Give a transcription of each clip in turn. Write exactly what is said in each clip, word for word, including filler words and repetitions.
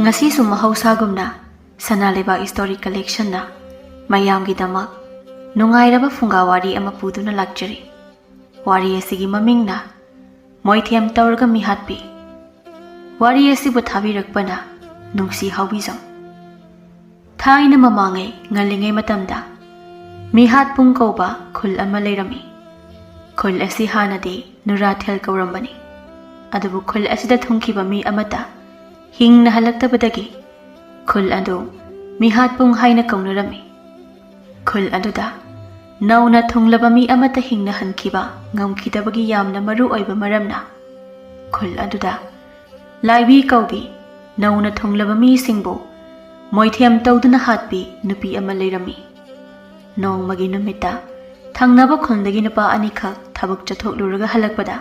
ꯉꯁꯤꯁꯨ ꯃꯍꯧꯁꯥꯒꯨꯝꯅ ꯁꯅꯥ ꯂꯩꯕꯥꯛ ꯁ꯭ꯇꯣꯔꯤ ꯀꯂꯦꯛꯁꯟꯅ ꯃꯌꯥꯝꯒꯤꯗꯃꯛ ꯅꯨꯡꯉꯥꯏꯔꯕ ꯐꯨꯡꯒꯥ ꯋꯥꯔꯤ ꯑꯃ ꯄꯨꯗꯨꯅ ꯂꯥꯛꯆꯔꯤ꯫ ꯋꯥꯔꯤ ꯑꯁꯤꯒꯤ ꯃꯃꯤꯡꯅ ꯃꯣꯏꯊꯦꯝ ꯇꯧꯔꯒ ꯃꯤꯍꯥꯠꯄꯤ꯫ ꯋꯥꯔꯤ ꯑꯁꯤꯕꯨ ꯊꯥꯕꯤꯔꯛꯄꯅ ꯅꯨꯡꯁꯤ ꯍꯥꯎꯕꯤꯖꯝ꯫ ꯊꯥꯏꯅ ꯃꯃꯥꯡꯉꯩ ꯉꯜꯂꯤꯉꯩ ꯃꯇꯝꯗ ꯃꯤꯍꯥꯠꯄꯨꯡ ꯀꯧꯕ ꯈꯨꯜ ꯑꯃ ꯂꯩꯔꯝꯃꯤ꯫ ꯈꯨꯜ ꯑꯁꯤ ꯍꯥꯟꯅꯗꯤ ꯅꯨꯔꯥꯊꯦꯜ ꯀꯧꯔꯝꯕꯅꯤ꯫ ꯑꯗꯨꯕꯨ ꯈꯨꯜ ꯑꯁꯤꯗ ꯊꯨꯡꯈꯤꯕ ꯃꯤ ꯑꯃꯠꯇ ꯍꯤꯡꯅ ꯍꯜꯂꯛꯇꯕꯗꯒꯤ ꯈꯨꯜ ꯑꯗꯨ ꯃꯤꯍꯥꯠꯄꯨꯡ ꯍꯥꯏꯅ ꯀꯧꯅꯔꯝꯃꯤ꯫ ꯈꯨꯜ ꯑꯗꯨꯗ ꯅꯧꯅ ꯊꯨꯡꯂꯕ ꯃꯤ ꯑꯃꯠꯇ ꯍꯤꯡꯅ ꯍꯟꯈꯤꯕ ꯉꯝꯈꯤꯗꯕꯒꯤ ꯌꯥꯝꯅ ꯃꯔꯨ ꯑꯣꯏꯕ ꯃꯔꯝꯅ ꯈꯨꯜ ꯑꯗꯨꯗ ꯂꯥꯏꯕꯤ ꯀꯧꯕꯤ ꯅꯧꯅ ꯊꯨꯡꯂꯕ ꯃꯤꯁꯤꯡꯕꯨ ꯃꯣꯏꯊꯦꯝ ꯇꯧꯗꯨꯅ ꯍꯥꯠꯄꯤ ꯅꯨꯄꯤ ꯑꯃ ꯂꯩꯔꯝꯃꯤ꯫ ꯅꯣꯡꯃꯒꯤ ꯅꯨꯃꯤꯠꯇ ꯊꯪꯅꯕ ꯈꯨꯜꯗꯒꯤ ꯅꯨꯄꯥ ꯑꯅꯤꯈꯛ ꯊꯕꯛ ꯆꯠꯊꯣꯛꯂꯨꯔꯒ ꯍꯜꯂꯛꯄꯗ,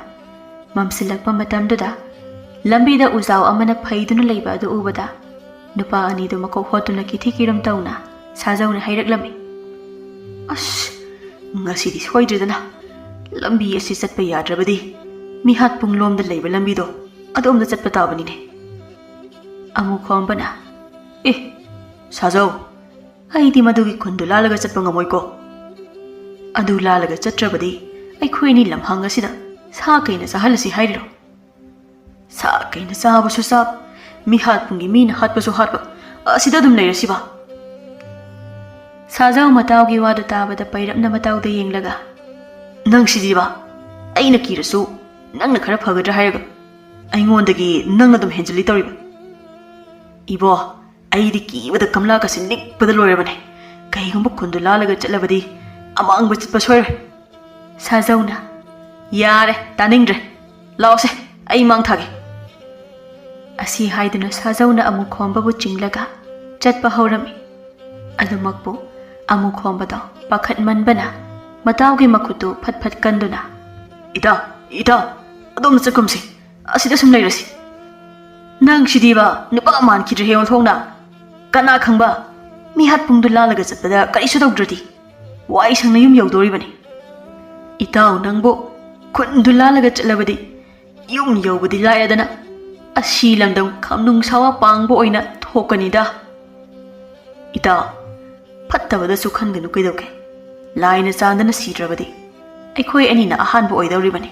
ꯃꯝꯁꯤꯜꯂꯛꯄ ꯃꯇꯝꯗꯨꯗ ꯂꯝꯕꯤꯗ ꯎꯖꯥꯎ ꯑꯃꯅ ꯐꯩꯗꯨꯅ ꯂꯩꯕ ꯑꯗꯨ ꯎꯕꯗ, ꯅꯨꯄꯥ ꯑꯅꯤꯗꯨ ꯃꯀꯣꯛ ꯍꯣꯠꯇꯨꯅ ꯀꯤꯊꯤ ꯀꯤꯔꯝ ꯇꯧꯅ ꯁꯥꯖꯧꯅ ꯍꯥꯏꯔꯛꯂꯝꯃꯤ꯫ "ꯑꯁ, ꯉꯁꯤꯗꯤ ꯁꯣꯏꯗ꯭ꯔꯦꯗꯅ꯫ ꯂꯝꯕꯤ ꯑꯁꯤ ꯆꯠꯄ ꯌꯥꯗ꯭ꯔꯕꯗꯤ ꯃꯤꯍꯥꯠ ꯄꯨꯡꯂꯣꯝꯗ ꯂꯩꯕ ꯂꯝꯕꯤꯗꯣ ꯑꯗꯣꯝꯗ ꯆꯠꯄ ꯇꯥꯕꯅꯤꯅꯦ꯫" ꯑꯃꯨ ꯈꯣꯝꯕꯅ, "ꯑꯦ, ꯁꯥꯖꯧ, ꯑꯩꯗꯤ ꯃꯗꯨꯒꯤ ꯈꯨꯟꯗꯨ ꯂꯥꯜꯂꯒ ꯆꯠꯄ ꯉꯝꯃꯣꯏꯀꯣ꯫ ꯑꯗꯨ ꯂꯥꯜꯂꯒ ꯆꯠꯇ꯭ꯔꯕꯗꯤ ꯑꯩꯈꯣꯏ ꯑꯅꯤ ꯂꯝꯍꯥꯡ ꯑꯁꯤꯗ ꯁꯥ ꯀꯩꯅ ꯆꯥꯍꯜꯂꯁꯤ ꯍꯥꯏꯔꯤꯔꯣ? ꯁꯥ ꯀꯩꯅ ꯆꯥꯕꯁꯨ ꯆꯥꯕ, ꯃꯤꯍꯥꯠꯄꯨꯡꯒꯤ ꯃꯤꯅ ꯍꯥꯠꯄꯁꯨ ꯍꯥꯠꯄ, ꯑꯁꯤꯗ ꯑꯗꯨꯝ ꯂꯩꯔꯁꯤꯕ?" ꯁꯥꯖꯧ ꯃꯇꯥꯎꯒꯤ ꯋꯥꯗꯨ ꯇꯥꯕꯗ ꯄꯩꯔꯞꯅ ꯃꯇꯥꯎꯗ ꯌꯦꯡꯂꯒ, "ꯅꯪ ꯁꯤꯗꯤꯕ, ꯑꯩꯅ ꯀꯤꯔꯁꯨ ꯅꯪꯅ ꯈꯔ ꯐꯒꯗ꯭ꯔꯥ ꯍꯥꯏꯔꯒ ꯑꯩꯉꯣꯟꯗꯒꯤ ꯅꯪ ꯑꯗꯨꯝ ꯍꯦꯟꯖꯤꯜꯂꯤ ꯇꯧꯔꯤꯕ꯫ ꯏꯕꯣ, ꯑꯩꯗꯤ ꯀꯤꯕꯗ ꯀꯝꯂꯥꯒꯁꯦ ꯅꯤꯛꯄꯗ ꯂꯣꯏꯔꯕꯅꯦ꯫ ꯀꯩꯒꯨꯝꯕ ꯈꯨꯟꯗꯨ ꯂꯥꯜꯂꯒ ꯆꯠꯂꯕꯗꯤ ꯑꯃꯥꯡꯕ ꯆꯠꯄ ꯁꯣꯏꯔꯣꯏ꯫" ꯁꯥꯖꯧꯅ, "ꯌꯥꯔꯦ, ꯇꯥꯅꯤꯡꯗ꯭ꯔꯦ꯫ ꯂꯥꯛꯑꯣꯁꯦ, ꯑꯩ ꯃꯥꯡ ꯊꯥꯒꯦ꯫" ꯑꯁꯤ ꯍꯥꯏꯗꯨꯅ ꯁꯥꯖꯧꯅ ꯑꯃꯨ ꯈꯣꯝꯕꯕꯨ ꯆꯤꯡꯂꯒ ꯆꯠꯄ ꯍꯧꯔꯝꯃꯤ꯫ ꯑꯗꯨꯃꯛꯄꯨ ꯑꯃꯨ ꯈꯣꯝꯕꯗꯣ ꯄꯥꯈꯠꯃꯟꯕꯅ ꯃꯇꯥꯎꯒꯤ ꯃꯈꯨꯠꯇꯨ ꯐꯠ ꯐꯠ ꯀꯟꯗꯨꯅ, "ꯏꯇꯥꯎ, ꯏꯇꯥꯎ, ꯑꯗꯣꯝꯗ ꯆꯠꯀꯨꯝꯁꯤ꯫ ꯑꯁꯤꯗ ꯁꯨꯝ ꯂꯩꯔꯁꯤ꯫ ꯅꯪ ꯁꯤꯗꯤꯕ ꯅꯨꯄꯥ ꯃꯥꯟꯈꯤꯗ꯭ꯔꯦꯍꯦ ꯑꯣꯟꯊꯣꯛꯅ꯫ ꯀꯅꯥ ꯈꯪꯕ, ꯃꯤꯍꯥꯠ ꯄꯨꯡꯗꯨ ꯂꯥꯜꯂꯒ ꯆꯠꯄꯗ ꯀꯔꯤꯁꯨ ꯇꯧꯗ꯭ꯔꯗꯤ ꯋꯥꯏ ꯁꯪꯅ ꯌꯨꯝ ꯌꯧꯗꯣꯔꯤꯕꯅꯤ꯫ ꯏꯇꯥꯎ ꯅꯪꯕꯨ ꯈꯨꯟꯗꯨ ꯂꯥꯜꯂꯒ ꯆꯠꯂꯕꯗꯤ ꯌꯨꯝ ꯌꯧꯕꯗꯤ ꯂꯥꯏꯔꯗꯅ ꯑꯁꯤ ꯂꯝꯗꯝ ꯈꯝꯅꯨꯡ ꯁꯥꯋꯥ ꯄꯥꯡꯕ ꯑꯣꯏꯅ ꯊꯣꯛꯀꯅꯤꯗ꯫ ꯏꯇꯥ, ꯐꯠꯇꯕꯗꯁꯨ ꯈꯟꯒꯅꯨ ꯀꯩꯗꯧꯒꯦ? ꯂꯥꯏꯅ ꯆꯥꯟꯗꯅ ꯁꯤꯗ꯭ꯔꯕꯗꯤ ꯑꯩꯈꯣꯏ ꯑꯅꯤꯅ ꯑꯍꯥꯟꯕ ꯑꯣꯏꯗꯧꯔꯤꯕꯅꯤ꯫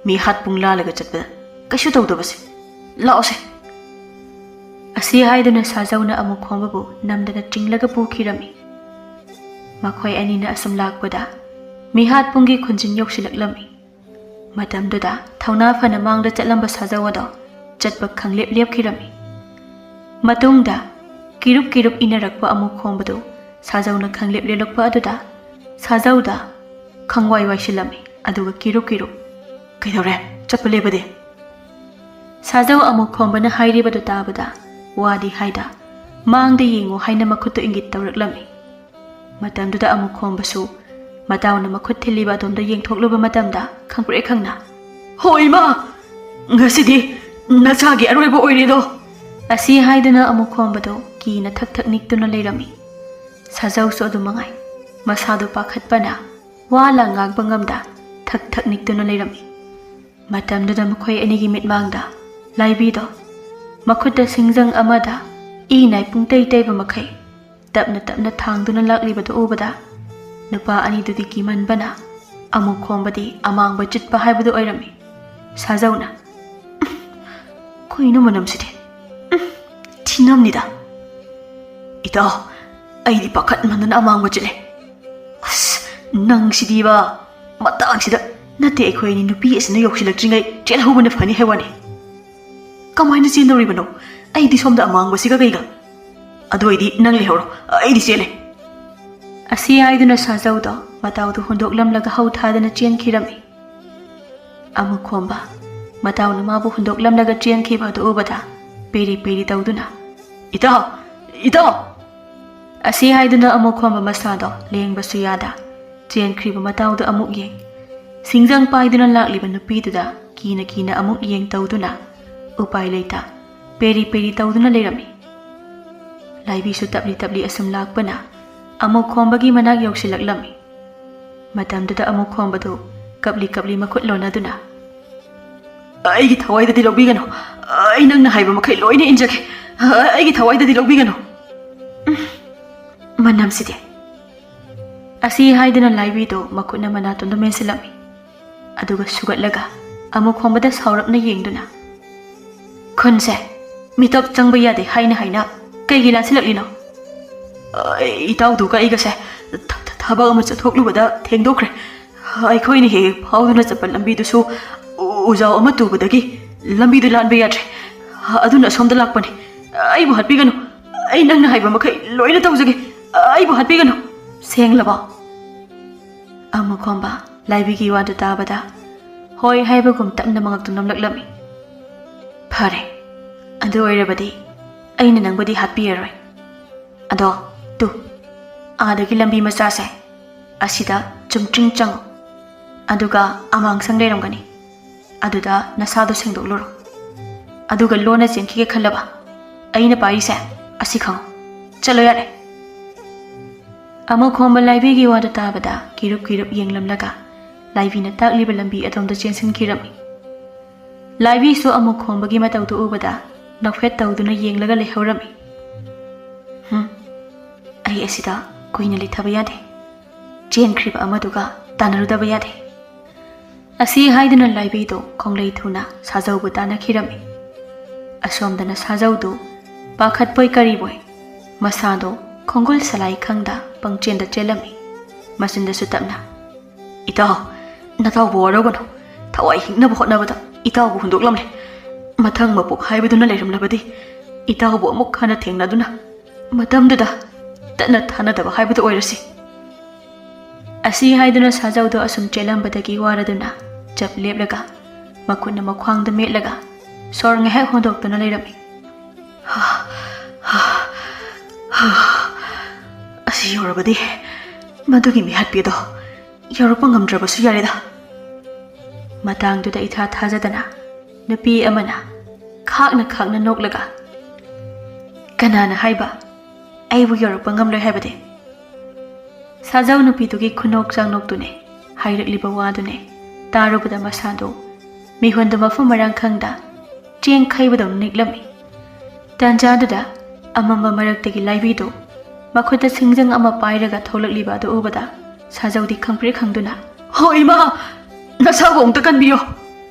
ꯃꯤꯍꯥꯠ ꯄꯨꯡꯂꯥꯜꯂꯒ ꯆꯠꯄꯗ ꯀꯩꯁꯨ ꯇꯧꯗꯕꯁꯦ꯫ ꯂꯥꯛꯑꯣꯁꯦ꯫ ꯑꯁꯤ ꯍꯥꯏꯗꯨꯅ ꯁꯥꯖꯧꯅ ꯑꯃꯨꯈꯣꯝꯕꯕꯨ ꯅꯝꯗꯅ ꯆꯤꯡꯂꯒ ꯄꯨꯈꯤꯔꯝꯃꯤ꯫ ꯃꯈꯣꯏ ꯑꯅꯤꯅ ꯑꯁꯨꯝ ꯂꯥꯛꯄꯗ ꯃꯤꯍꯥꯠ ꯄꯨꯡꯒꯤ ꯈꯨꯟꯖꯤꯟ ꯌꯧꯁꯤꯜꯂꯛꯂꯝꯃꯤ꯫ ꯃꯇꯝꯗꯨꯗ ꯊꯧꯅꯥ ꯐꯅ ꯃꯥꯡꯗ ꯆꯠꯂꯝꯕ ꯁꯥꯖꯧ ꯑꯗꯣ ꯆꯠꯄ ꯈꯪꯂꯦꯞ ꯂꯦꯞꯈꯤꯔꯝꯃꯤ꯫ ꯃꯇꯨꯡꯗ ꯀꯤꯔꯨꯞ ꯀꯤꯔꯨꯞ ꯏꯟꯅꯔꯛꯄ ꯑꯃꯨꯈꯣꯝꯕꯗꯨ ꯁꯥꯖꯧꯅ ꯈꯪꯂꯦꯞ ꯂꯦꯞꯂꯛꯄ ꯑꯗꯨꯗ ꯁꯥꯖꯧꯗ ꯈꯪꯋꯥꯏ ꯋꯥꯏꯁꯤꯜꯂꯝꯃꯤ꯫ ꯑꯗꯨꯒ ꯀꯤꯔꯨꯞ ꯀꯤꯔꯨꯞ, "ꯀꯩꯗꯧꯔꯦ? ꯆꯠꯄ ꯂꯦꯞꯄꯗꯤ?" ꯁꯥꯖꯧ ꯑꯃꯨꯈꯣꯝꯕꯅ ꯍꯥꯏꯔꯤꯕꯗꯨ ꯇꯥꯕꯗ ꯋꯥꯗꯤ ꯍꯥꯏꯗ ꯃꯥꯡꯗ ꯌꯦꯡꯉꯨ ꯍꯥꯏꯅ ꯃꯈꯨꯠꯇꯨ ꯏꯪꯒꯤꯠ ꯇꯧꯔꯛꯂꯝꯃꯤ꯫ ꯃꯇꯝꯗꯨꯗ ꯑꯃꯨꯈꯣꯝꯕꯁꯨ ꯃꯇꯥꯎꯅ ꯃꯈꯨꯠ ꯊꯤꯜꯂꯤꯕ ꯑꯗꯣꯝꯗ ꯌꯦꯡꯊꯣꯛꯂꯨꯕ ꯃꯇꯝꯗ ꯈꯪꯄ꯭ꯔꯦꯛ ꯈꯪꯅ, "ꯍꯣ ꯏꯃꯥ! ꯉꯁꯤꯗꯤ ꯅꯆꯥꯒꯤ ꯑꯔꯣꯏꯕ ꯑꯣꯏꯔꯦꯗꯣ!" ꯑꯁꯤ ꯍꯥꯏꯗꯨꯅ ꯑꯃꯨꯈꯣꯝꯕꯗꯨ ꯀꯤꯅ ꯊꯛ ꯊꯛ ꯅꯤꯛꯇꯨꯅ ꯂꯩꯔꯝꯃꯤ꯫ ꯁꯥꯖꯧꯁꯨ ꯑꯗꯨ ꯃꯉꯥꯏ꯫ ꯃꯁꯥꯗꯨ ꯄꯥꯈꯠꯄꯅ ꯋꯥ ꯂꯥꯡ ꯉꯥꯡꯕ ꯉꯝꯗ ꯊꯛ ꯊꯛ ꯅꯤꯛꯇꯨꯅ ꯂꯩꯔꯝꯃꯤ꯫ ꯃꯇꯝꯗꯨꯗ ꯃꯈꯣꯏ ꯑꯅꯤꯒꯤ ꯃꯤꯠꯃꯥꯡꯗ ꯂꯥꯏꯕꯤꯗꯣ ꯃꯈꯨꯠꯇ ꯁꯤꯡꯖꯪ ꯑꯃꯗ ꯏ ꯅꯥꯏ ꯄꯨꯡꯇꯩ ꯇꯩꯕ ꯃꯈꯩ ꯇꯞꯅ ꯇꯞꯅ ꯊꯥꯡꯗꯨꯅ ꯂꯥꯛꯂꯤꯕꯗꯨ ꯎꯕꯗ ꯅꯨꯄꯥ ꯑꯅꯤꯗꯨꯗꯤ ꯀꯤꯃꯟꯕꯅ ꯑꯃꯨꯈꯣꯝꯕꯗꯤ ꯑꯃꯥꯡꯕ ꯆꯤꯠꯄ ꯍꯥꯏꯕꯗꯨ ꯑꯣꯏꯔꯝꯃꯤ꯫ ꯁꯥꯖꯧꯅ, "ꯀꯩꯅꯣ ꯃꯅꯝꯁꯤꯗꯤ? ꯎꯝ, ꯊꯤꯅꯝꯅꯤꯗ꯫ ꯏꯇꯥꯎ, ꯑꯩꯗꯤ ꯄꯥꯈꯠꯃꯟꯗꯅ ꯑꯃꯥꯡꯕ ꯆꯤꯠꯂꯦ꯫ ꯑꯁ, ꯅꯪꯁꯤꯗꯤꯕ, ꯃꯇꯥꯡꯁꯤꯗ ꯅꯠꯇꯦ, ꯑꯩꯈꯣꯏ ꯑꯅꯤ ꯅꯨꯄꯤ ꯑꯁꯤꯅ ꯌꯧꯁꯤꯜꯂꯛꯇ꯭ꯔꯤꯉꯩ ꯆꯦꯜꯍꯧꯕꯅ ꯐꯅꯤ ꯍꯥꯏ ꯋꯥꯅꯤ꯫ ꯀꯃꯥꯏꯅ ꯆꯦꯟꯗꯧꯔꯤꯕꯅꯣ? ꯑꯩꯗꯤ ꯁꯣꯝꯗ ꯑꯃꯥꯡꯕꯁꯤꯒ ꯀꯩꯒ? ꯑꯗꯨ ꯑꯣꯏꯗꯤ ꯅꯪ ꯂꯩꯍꯧꯔꯣ, ꯑꯩꯗꯤ ꯆꯦꯜꯂꯦ꯫" ꯑꯁꯤ ꯍꯥꯏꯗꯨꯅ ꯁꯥꯖꯧꯗꯣ ꯃꯇꯥꯎꯗꯨ ꯍꯨꯟꯗꯣꯛꯂꯝꯂꯒ ꯍꯧ ꯊꯥꯗꯅ ꯆꯦꯟꯈꯤꯔꯝꯃꯤ꯫ ꯑꯃꯨꯈꯣꯝꯕ ꯃꯇꯥꯎꯅ ꯃꯥꯕꯨ ꯍꯨꯟꯗꯣꯛꯂꯝꯂꯒ ꯆꯦꯟꯈꯤꯕ ꯑꯗꯨ ꯎꯕꯗ ꯄꯦꯔꯤ ꯄꯦꯔꯤ ꯇꯧꯗꯨꯅ, "ꯏꯇꯥꯎ! ꯏꯇꯥꯎ!" ꯑꯁꯤ ꯍꯥꯏꯗꯨꯅ ꯑꯃꯨꯈꯣꯝꯕ ꯃꯁꯥꯗꯣ ꯂꯦꯡꯕꯁꯨ ꯌꯥꯗ ꯆꯦꯟꯈ꯭ꯔꯤꯕ ꯃꯇꯥꯎꯗꯨ ꯑꯃꯨꯛ ꯌꯦꯡ, ꯁꯤꯡꯖꯪ ꯄꯥꯏꯗꯨꯅ ꯂꯥꯛꯂꯤꯕ ꯅꯨꯄꯤꯗꯨꯗ ꯀꯤꯅ ꯀꯤꯅ ꯑꯃꯨꯛ ꯌꯦꯡ ꯇꯧꯗꯨꯅ ꯎꯄꯥꯏ ꯂꯩꯇ ꯄꯦꯔꯤ ꯄꯦꯔꯤ ꯇꯧꯗꯨꯅ ꯂꯩꯔꯝꯃꯤ꯫ ꯂꯥꯏꯕꯤꯁꯨ ꯇꯞꯂꯤ ꯇꯞꯂꯤ ꯑꯁꯨꯝ ꯂꯥꯛꯄꯅ ꯑꯃꯨꯈꯣꯝꯕꯒꯤ ꯃꯅꯥꯛ ꯌꯧꯁꯤꯜꯂꯛꯂꯝꯃꯤ꯫ ꯃꯇꯝꯗꯨꯗ ꯑꯃꯨꯈꯣꯝꯕꯗꯨ ꯀꯞꯂꯤ ꯀꯞꯂꯤ ꯃꯈꯨꯠ ꯂꯣꯟꯅꯗꯨꯅ, "ꯑꯩꯒꯤ ꯊꯋꯥꯏꯗꯗꯤ ꯂꯧꯕꯤꯒꯅꯨ, ꯑꯩ ꯅꯪꯅ ꯍꯥꯏꯕ ꯃꯈꯩ ꯂꯣꯏꯅ ꯏꯟꯖꯒꯦ꯫ ꯑꯩꯒꯤ ꯊꯋꯥꯏꯗꯗꯤ ꯂꯧꯕꯤꯒꯅꯨ꯫ ꯎꯝ, ꯃꯅꯝꯁꯤꯗꯤ꯫ ꯑꯁꯤ ꯍꯥꯏꯗꯨꯅ ꯂꯥꯏꯕꯤꯗꯨ ꯃꯈꯨꯠꯅ ꯃꯅꯥꯇꯣꯟꯗ ꯃꯦꯟꯁꯤꯜꯂꯝꯃꯤ꯫ ꯑꯗꯨꯒ ꯁꯨꯒꯠꯂꯒ ꯑꯃꯨꯈꯣꯝꯕꯗ ꯁꯥꯎꯔꯞꯅ ꯌꯦꯡꯗꯨꯅ, "ꯈꯨꯟꯁꯦ ꯃꯤꯇꯣꯞ ꯆꯪꯕ ꯌꯥꯗꯦ ꯍꯥꯏꯅ ꯍꯥꯏꯅ ꯀꯩꯒꯤ ꯂꯥꯟꯁꯤꯜꯂꯛꯂꯤꯅꯣ?" "ꯑꯩ, ꯏꯇꯥꯎꯗꯨꯒ ꯑꯩꯒꯁꯦ ꯊ-, ꯊ-, ꯊꯕꯛ ꯑꯃ ꯆꯠꯊꯣꯛꯂꯨꯕꯗ ꯊꯦꯡꯗꯣꯛꯈ꯭ꯔꯦ꯫ ꯑꯩꯈꯣꯏꯅ ꯍꯦꯛ ꯍꯦꯛ ꯐꯥꯎꯗꯨꯅ ꯆꯠꯄ ꯂꯝꯕꯤꯗꯨꯁꯨ ꯎ-, ꯎꯖꯥꯎ ꯑꯃ ꯇꯨꯕꯗꯒꯤ ꯂꯝꯕꯤꯗꯨ ꯂꯥꯟꯕ ꯌꯥꯗ꯭ꯔꯦ꯫ ꯑꯗꯨꯅ ꯑꯁꯣꯝꯗ ꯂꯥꯛꯄꯅꯤ꯫ ꯑꯩꯕꯨ ꯍꯥꯠꯄꯤꯒꯅꯨ꯫ ꯑꯩ ꯅꯪꯅ ꯍꯥꯏꯕ ꯃꯈꯩ ꯂꯣꯏꯅ ꯇꯧꯖꯒꯦ꯫ ꯑꯩꯕꯨ ꯍꯥꯠꯄꯤꯒꯅꯨ꯫ ꯁꯦꯡꯂꯕꯣ?" ꯑꯃꯨꯈꯣꯝꯕ ꯂꯥꯏꯕꯤꯒꯤ ꯋꯥꯗꯨ ꯇꯥꯕꯗ ꯍꯣꯏ ꯍꯥꯏꯕꯒꯨꯝ ꯇꯞꯅ ꯃꯉꯛꯇꯨ ꯅꯝꯂꯛꯂꯝꯃꯤ꯫ "ꯐꯔꯦ, ꯑꯗꯨ ꯑꯣꯏꯔꯕꯗꯤ ꯑꯩꯅ ꯅꯪꯕꯨꯗꯤ ꯍꯥꯠꯄꯤꯔꯔꯣꯏ꯫ ꯑꯗꯣ ꯇꯨ, ꯑꯥꯗꯒꯤ ꯂꯝꯕꯤ ꯃꯆꯥꯁꯦ ꯑꯁꯤꯗ ꯆꯨꯝꯇ꯭ꯔꯤꯡ ꯆꯪꯉꯨ꯫ ꯑꯗꯨꯒ ꯑꯃꯥꯡꯁꯪ ꯂꯩꯔꯝꯒꯅꯤ꯫ ꯑꯗꯨꯗ ꯅꯁꯥꯗꯣ ꯁꯦꯡꯗꯣꯛꯂꯨꯔꯣ꯫ ꯑꯗꯨꯒ ꯂꯣꯟꯅ ꯆꯦꯟꯈꯤꯒꯦ ꯈꯜꯂꯕ ꯑꯩꯅ ꯄꯥꯏꯔꯤꯁꯦ ꯑꯁꯤ ꯈꯪꯉꯨ꯫ ꯆꯠꯂꯣ ꯌꯥꯔꯦ꯫" ꯑꯃꯨꯈꯣꯝꯕ ꯂꯥꯏꯕꯤꯒꯤ ꯋꯥꯗꯨ ꯇꯥꯕꯗ ꯀꯤꯔꯨꯞ ꯀꯤꯔꯨꯞ ꯌꯦꯡꯂꯝꯂꯒ ꯂꯥꯏꯕꯤꯅ ꯇꯥꯛꯂꯤꯕ ꯂꯝꯕꯤ ꯑꯗꯣꯝꯗ ꯆꯦꯟꯁꯤꯟꯈꯤꯔꯝꯃꯤ꯫ ꯂꯥꯏꯕꯤꯁꯨ ꯑꯃꯨꯈꯣꯝꯕꯒꯤ ꯃꯇꯧꯗꯨ ꯎꯕꯗ ꯅꯣꯛꯐꯦꯠ ꯇꯧꯗꯨꯅ ꯌꯦꯡꯂꯒ ꯂꯩꯍꯧꯔꯝꯃꯤ꯫ "ꯍꯨꯝ, ꯑꯩ ꯑꯁꯤꯗ ꯀꯨꯏꯅ ꯂꯩꯊꯕ ꯌꯥꯗꯦ꯫ ꯆꯦꯟꯈ꯭ꯔꯤꯕ ꯑꯃꯗꯨꯒ ꯇꯥꯟꯅꯔꯨꯗꯕ ꯌꯥꯗꯦ꯫" ꯑꯁꯤ ꯍꯥꯏꯗꯨꯅ ꯂꯥꯏꯕꯤꯗꯨ ꯈꯣꯡꯂꯩ ꯊꯨꯅ ꯁꯥꯖꯧꯕꯨ ꯇꯥꯟꯅꯈꯤꯔꯝꯃꯤ꯫ ꯑꯁꯣꯝꯗꯅ ꯁꯥꯖꯧꯗꯨ ꯄꯥꯈꯠꯄꯣꯏ ꯀꯔꯤꯕꯣꯏ ꯃꯁꯥꯗꯣ ꯈꯣꯡꯒꯨꯜ ꯁꯂꯥꯏ ꯈꯪꯗ ꯄꯪꯆꯦꯟꯗ ꯆꯦꯜꯂꯝꯃꯤ꯫ ꯃꯆꯤꯟꯗꯁꯨ ꯇꯞꯅ, "ꯏꯇꯥꯎ, ꯅꯇꯥꯎꯕꯨ ꯋꯥꯔꯧꯒꯅꯨ꯫ ꯊꯋꯥꯏ ꯍꯤꯡꯅꯕ ꯍꯣꯠꯅꯕꯗ ꯏꯇꯥꯎꯕꯨ ꯍꯨꯟꯗꯣꯛꯂꯝꯂꯦ꯫ ꯃꯊꯪ ꯃꯄꯣꯛ ꯍꯥꯏꯕꯗꯨꯅ ꯂꯩꯔꯝꯂꯕꯗꯤ ꯏꯇꯥꯎꯕꯨ ꯑꯃꯨꯛ ꯍꯟꯅ ꯊꯦꯡꯅꯗꯨꯅ ꯃꯇꯝꯗꯨꯗ ꯇꯠꯅ ꯊꯥꯅꯗꯕ ꯍꯥꯏꯕꯗꯨ ꯑꯣꯏꯔꯁꯤ꯫" ꯑꯁꯤ ꯍꯥꯏꯗꯨꯅ ꯁꯥꯖꯧꯗꯣ ꯑꯁꯨꯝ ꯆꯦꯜꯂꯝꯕꯗꯒꯤ ꯋꯥꯔꯗꯨꯅ ꯆꯞ ꯂꯦꯞꯂꯒ ꯃꯈꯨꯠꯅ ꯃꯈ꯭ꯋꯥꯡꯗ ꯃꯦꯠꯂꯒ ꯁꯣꯔ ꯉꯥꯏꯍꯥꯛ ꯍꯣꯟꯗꯣꯛꯇꯨꯅ ꯂꯩꯔꯝꯃꯤ꯫ "ꯑꯁꯤ ꯌꯧꯔꯕꯗꯤ ꯃꯗꯨꯒꯤ ꯃꯤꯍꯥꯠꯄꯤꯗꯣ ꯌꯧꯔꯛꯄ ꯉꯝꯗ꯭ꯔꯕꯁꯨ ꯌꯥꯔꯦꯗ꯫" ꯃꯇꯥꯡꯗꯨꯗ ꯏꯊꯥ ꯊꯥꯖꯗꯅ ꯅꯨꯄꯤ ꯑꯃꯅ ꯈꯥꯛꯅ ꯈꯥꯛꯅ ꯅꯣꯛꯂꯒ, "ꯀꯅꯥꯅ ꯍꯥꯏꯕ ꯑꯩꯕꯨ ꯌꯧꯔꯛꯄ ꯉꯝꯂꯣꯏ ꯍꯥꯏꯕꯗꯤ?" ꯁꯥꯖꯧ ꯅꯨꯄꯤꯗꯨꯒꯤ ꯈꯨꯅꯣꯛ ꯆꯥꯡꯅꯣꯛꯇꯨꯅꯦ ꯍꯥꯏꯔꯛꯂꯤꯕ ꯋꯥꯗꯨꯅꯦ ꯇꯥꯔꯨꯕꯗ ꯃꯁꯥꯗꯣ ꯃꯤꯍꯨꯟꯗꯨ ꯃꯐꯝ ꯃꯔꯥꯡ ꯈꯪꯗ ꯆꯦꯡ ꯈꯩꯕꯗꯧꯅ ꯅꯤꯛꯂꯝꯃꯤ꯫ ꯇꯥꯟꯖꯥꯗꯨꯗ ꯑꯃꯝꯕ ꯃꯔꯛꯇꯒꯤ ꯂꯥꯏꯕꯤꯗꯨ ꯃꯈꯨꯠꯇ ꯁꯤꯡꯖꯪ ꯑꯃ ꯄꯥꯏꯔꯒ ꯊꯣꯛꯂꯛꯂꯤꯕ ꯑꯗꯨ ꯎꯕꯗ ꯁꯥꯖꯧꯗꯤ ꯈꯪꯄ꯭ꯔꯦꯛ ꯈꯪꯗꯨꯅ, "ꯍꯣ ꯏꯃꯥ, ꯅꯁꯥꯕꯨ ꯑꯃꯨꯛꯇ ꯀꯟꯕꯤꯌꯣ!"